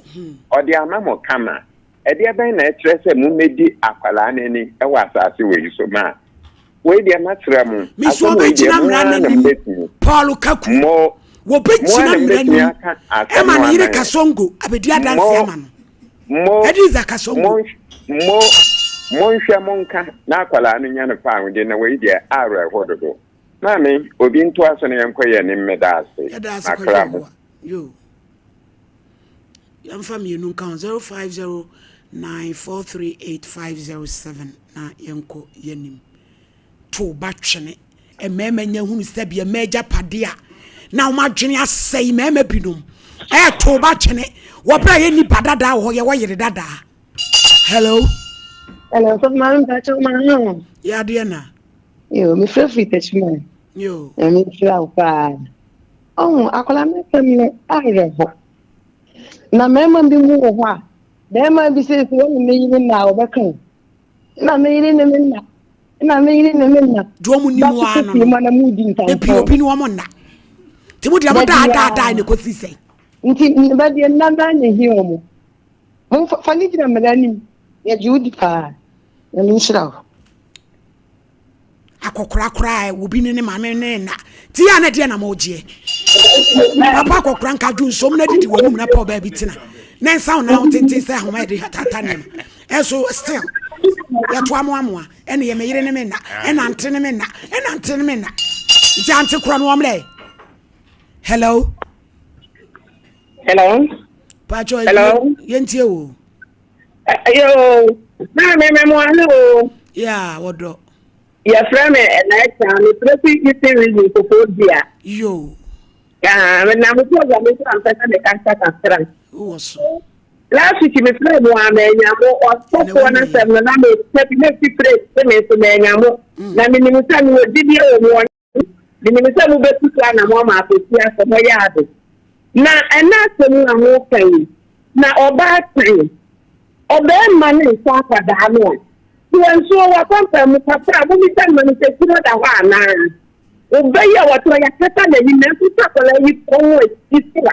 ɔde ama mo kama. Ɛdeɛ bɛn na ɛkyerɛ sɛ mommɛdi akwadaa no ani wɔ asase wei so? Ma wei deɛ masrɛ mo, Me nso asɛm wei deɛ ɔbɛgyina mo mmara ara no na anim. mobɛtumi. Paul Kaku, Mo, mo ara wɔbɛgyina na mmara mobɛtumi anim aka asɛm ɛma no ne yere ama yɛn. Kasongo abɛdi adanse Mo, ama no. mo, Hadiza Kasongo. mo, mo, monhwɛ monka na akwadaa no nya no faahodi na wei deɛ awerɛho dodo. Maame, obi ntoa so na yɛnkɔ yɛn anim meda ase. Yɛda ase Kwadwo Makra mo. Yehowa. Yo. Yɛmfa mmienu nka ho 0509438507 na yɛnkɔ yɛnim. To ba twene. Mmarima nya hunu sɛdeɛ mmaa agyapadeɛ a na wɔn adwene asɛe mmarima binom ɛɛto ba twene wɔ berɛ a yɛnni ba dadaa wɔ hɔ yɛwɔ yere dadaa. Hello. Hello, sɔfo maame mpakyɛw ma ho. Yɛ adeɛ na. Yo, mefrɛ firi Techiman. Yo. Na mehyira wo paa. Ɔho, akwadaa no asɛm no awerɛho. Na mmarima bi mu wɔ hɔ a, barima bi sɛ sɛ wɔne me yere nna a wɔbɛka o. Na me yere ne me nna. Na me yere ne me nna. Deɛ wɔn nim waa no no. Epi obi ne wɔn nna. Nti mo deɛ mo daa daa daa ne kɔsi sɛn. Nti bɛdeɛ nna naa na ehia wɔn. Momfa fa ne gyina mmara anim. Yɛgye wo di paa. Nyame nhyira wo. Akɔkora koraa obi ne ne maame ne nna. Ti a na deɛ na mo gyeɛ. Papa akɔkora nka dwo nsom na didi w'anum na pɔ baabi tena. Na nsa wo nan ho tenten sɛ ahoma yɛde hatata nneɛma. Ɛso still yɛto amoamoa ɛne yɛ me yere ne me nna ɛna ante ne me nna ɛna ante ne me nna. Nti ante korɔ no wɔmmerɛ. Hello. Hello. Pacho, Hello. Yɛntie wo. Yo, na me me mo ane o. Yeah, wɔdɔ. Yɛfrɛ me Elisha, mefrɛ fi Eastern Region Koforidua. Yo. Ah, me na me program nso a mpɛ sɛ mekasa kakra. Wowɔ so. Last week mefrɛ mo a manya mo ɔsɔfoɔ no asɛm no na mepɛ bi na fifire sɛ me nso manya mo. Mm. Na menim sɛ mewɔ gyidie wɔ mo Menim sɛ mobɛtutu anammɔn ma akɔsi asɛ moyɛ ade. Na ɛna asɛm a moka yi, na ɔbaatan, ɔbarima ne nsa akwadaa no a, sɛ nsuo wɔ apampam mu kakra a, momisa no ma no sɛ kuro da hɔ anaa. Ɔba yi a wɔtɔ yɛakata n'anim nanso sɛ akwadaa yi kɔn asi so a,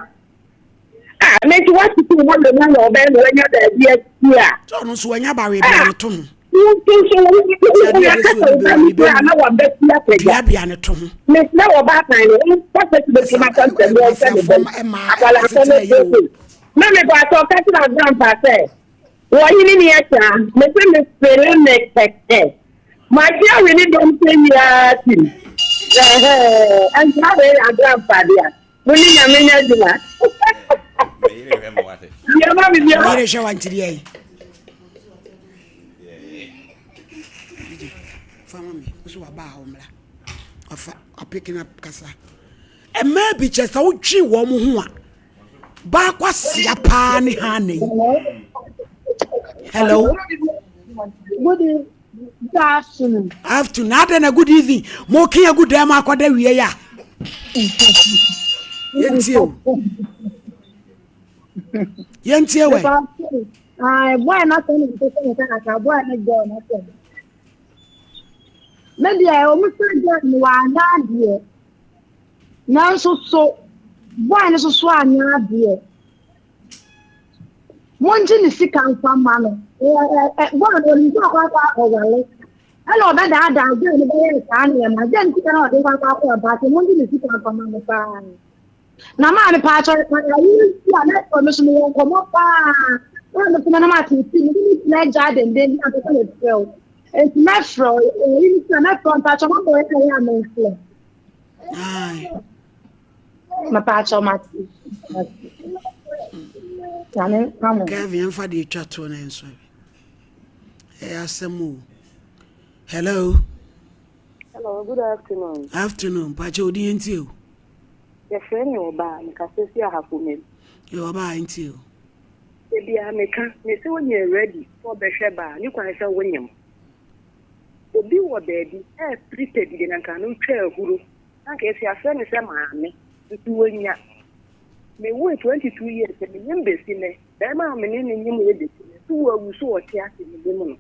a na nti woatutu wo mɔwerɛ mu ama ɔbɛn na wanya baabi asi a. Sɛ ɔno nso wanya bawe bea ne to ho. Nti nso woyɛkasa wo ba no koraa na wabɛsi apagya. Duabea ne to ho. Mesrɛ wɔ baatan no ɔmfa sɛ bɛtumi aka nsɛm na ɔmfa ne ba akwadaa sɛ no sese. Na mebɔ atɔ ka kyerɛ agrampa sɛ wɔhene ni ɛkyaa mese mefele me kɛkɛ. Magye awe ne dɔm sɛ nyinaa tim. Ɛntaa wei agrampa deɛ. Mo ne nyame nyɛ adwuma. Biama mi biama. Ɔyere hwɛ wa ntiri ayi. Fama mi, nso wa ba ha ɔmla. Ɔfa ɔpeke na kasa. Mmaa bi kyɛ sɛ wotwe wɔn ho a baako asia paa ne ha na yi. Hello. Good evening. Afternoon. Afternoon. Adɛn na good evening. Mo ke agu dan mu akɔda wie ya. Yɛntie o. Yɛntie wɛ. Ayi boy na sɛ ne mpɛ sɛ nka kakra boy ne girl na sɛ. Me deɛ wɔn sɛ girl no wanyɛ adeɛ. Nanso so boy no soso anyɛ adeɛ. Mongye ne sika mfa mma no. Bɔɔl no onim sɛ ɔkɔ akɔ akɔwale. Ɛna ɔbɛdaadaa girl no bɛyɛ saa nneɛma. Girl no sika na ɔde kɔ akɔ akɔ mpakyɛ mongye ne sika mfa mma no paa. Na maame paakyɛ ayi si a na ɛsɛ ɔno so mewɔ nkɔmmɔ paa. Na me tena na ma tete me ne tena gya denden na pɛ sɛ mefrɛ wo. Enti mɛfrɛ wo, ɛyi ne sɛ mɛfrɛ wo mpakyɛ mabɔ yɛ ɛyɛ a memfrɛ. Mepaakyɛw mate. Nyame nka mo. Kevin ɛmfa deɛ ɛtwa toɔ no ɛnsɔre. Ɛyɛ asɛm o. Hello. Hello, good afternoon. Afternoon. Mpakyɛ odi yɛn tie o. Yɛfrɛ me ɔbaa, mekasa fi Ahafo Mem. Yɛ ɔbaa ntie o. Ebia meka, mese wonyɛ ready sɛ ɔbɛhwɛ ba a, ne kwan sɛ wonyem. Obi wɔ baabi ɛɛpere pɛ bi de na nka no twa ahuro. Na nka yɛsi afrɛ no sɛ maame, nso wanya. Mewoe 22 years, menyem besi nnɛ. Bɛrima a me ne no nyem yɛ besi nnɛ, so wawu so ɔte ase menim no.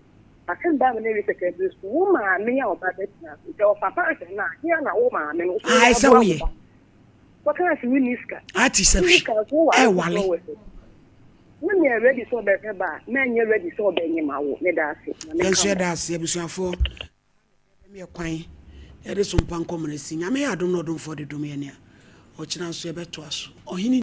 Asɛm baa me ne Rita ka bi so wo maame a ɔba bɛtena so sɛ ɔpapa ahwɛ no a hia na wo maame no so Ae sɛ aboa wo woyɛ. ba. Wɔka sɛ wonni sika. Ate sɛ Wonni hwe sika nso woware ɛwale. foforɔ wɔ so. Wonyɛ ready sɛ ɔbɛhwɛ ba a na ɛnyɛ ready sɛ ɔbɛnyem awo. Meda ase. Nyame Yɛn nka nso mo. yɛda ase abusuafoɔ. Ɛm yɛ kwan na yɛde so mpa nkɔmmɔ no asi. Nyame yɛ adom na ɔdomfoɔ de dom yɛn a, ɔkyena nso yɛbɛtoa so. Ɔhene.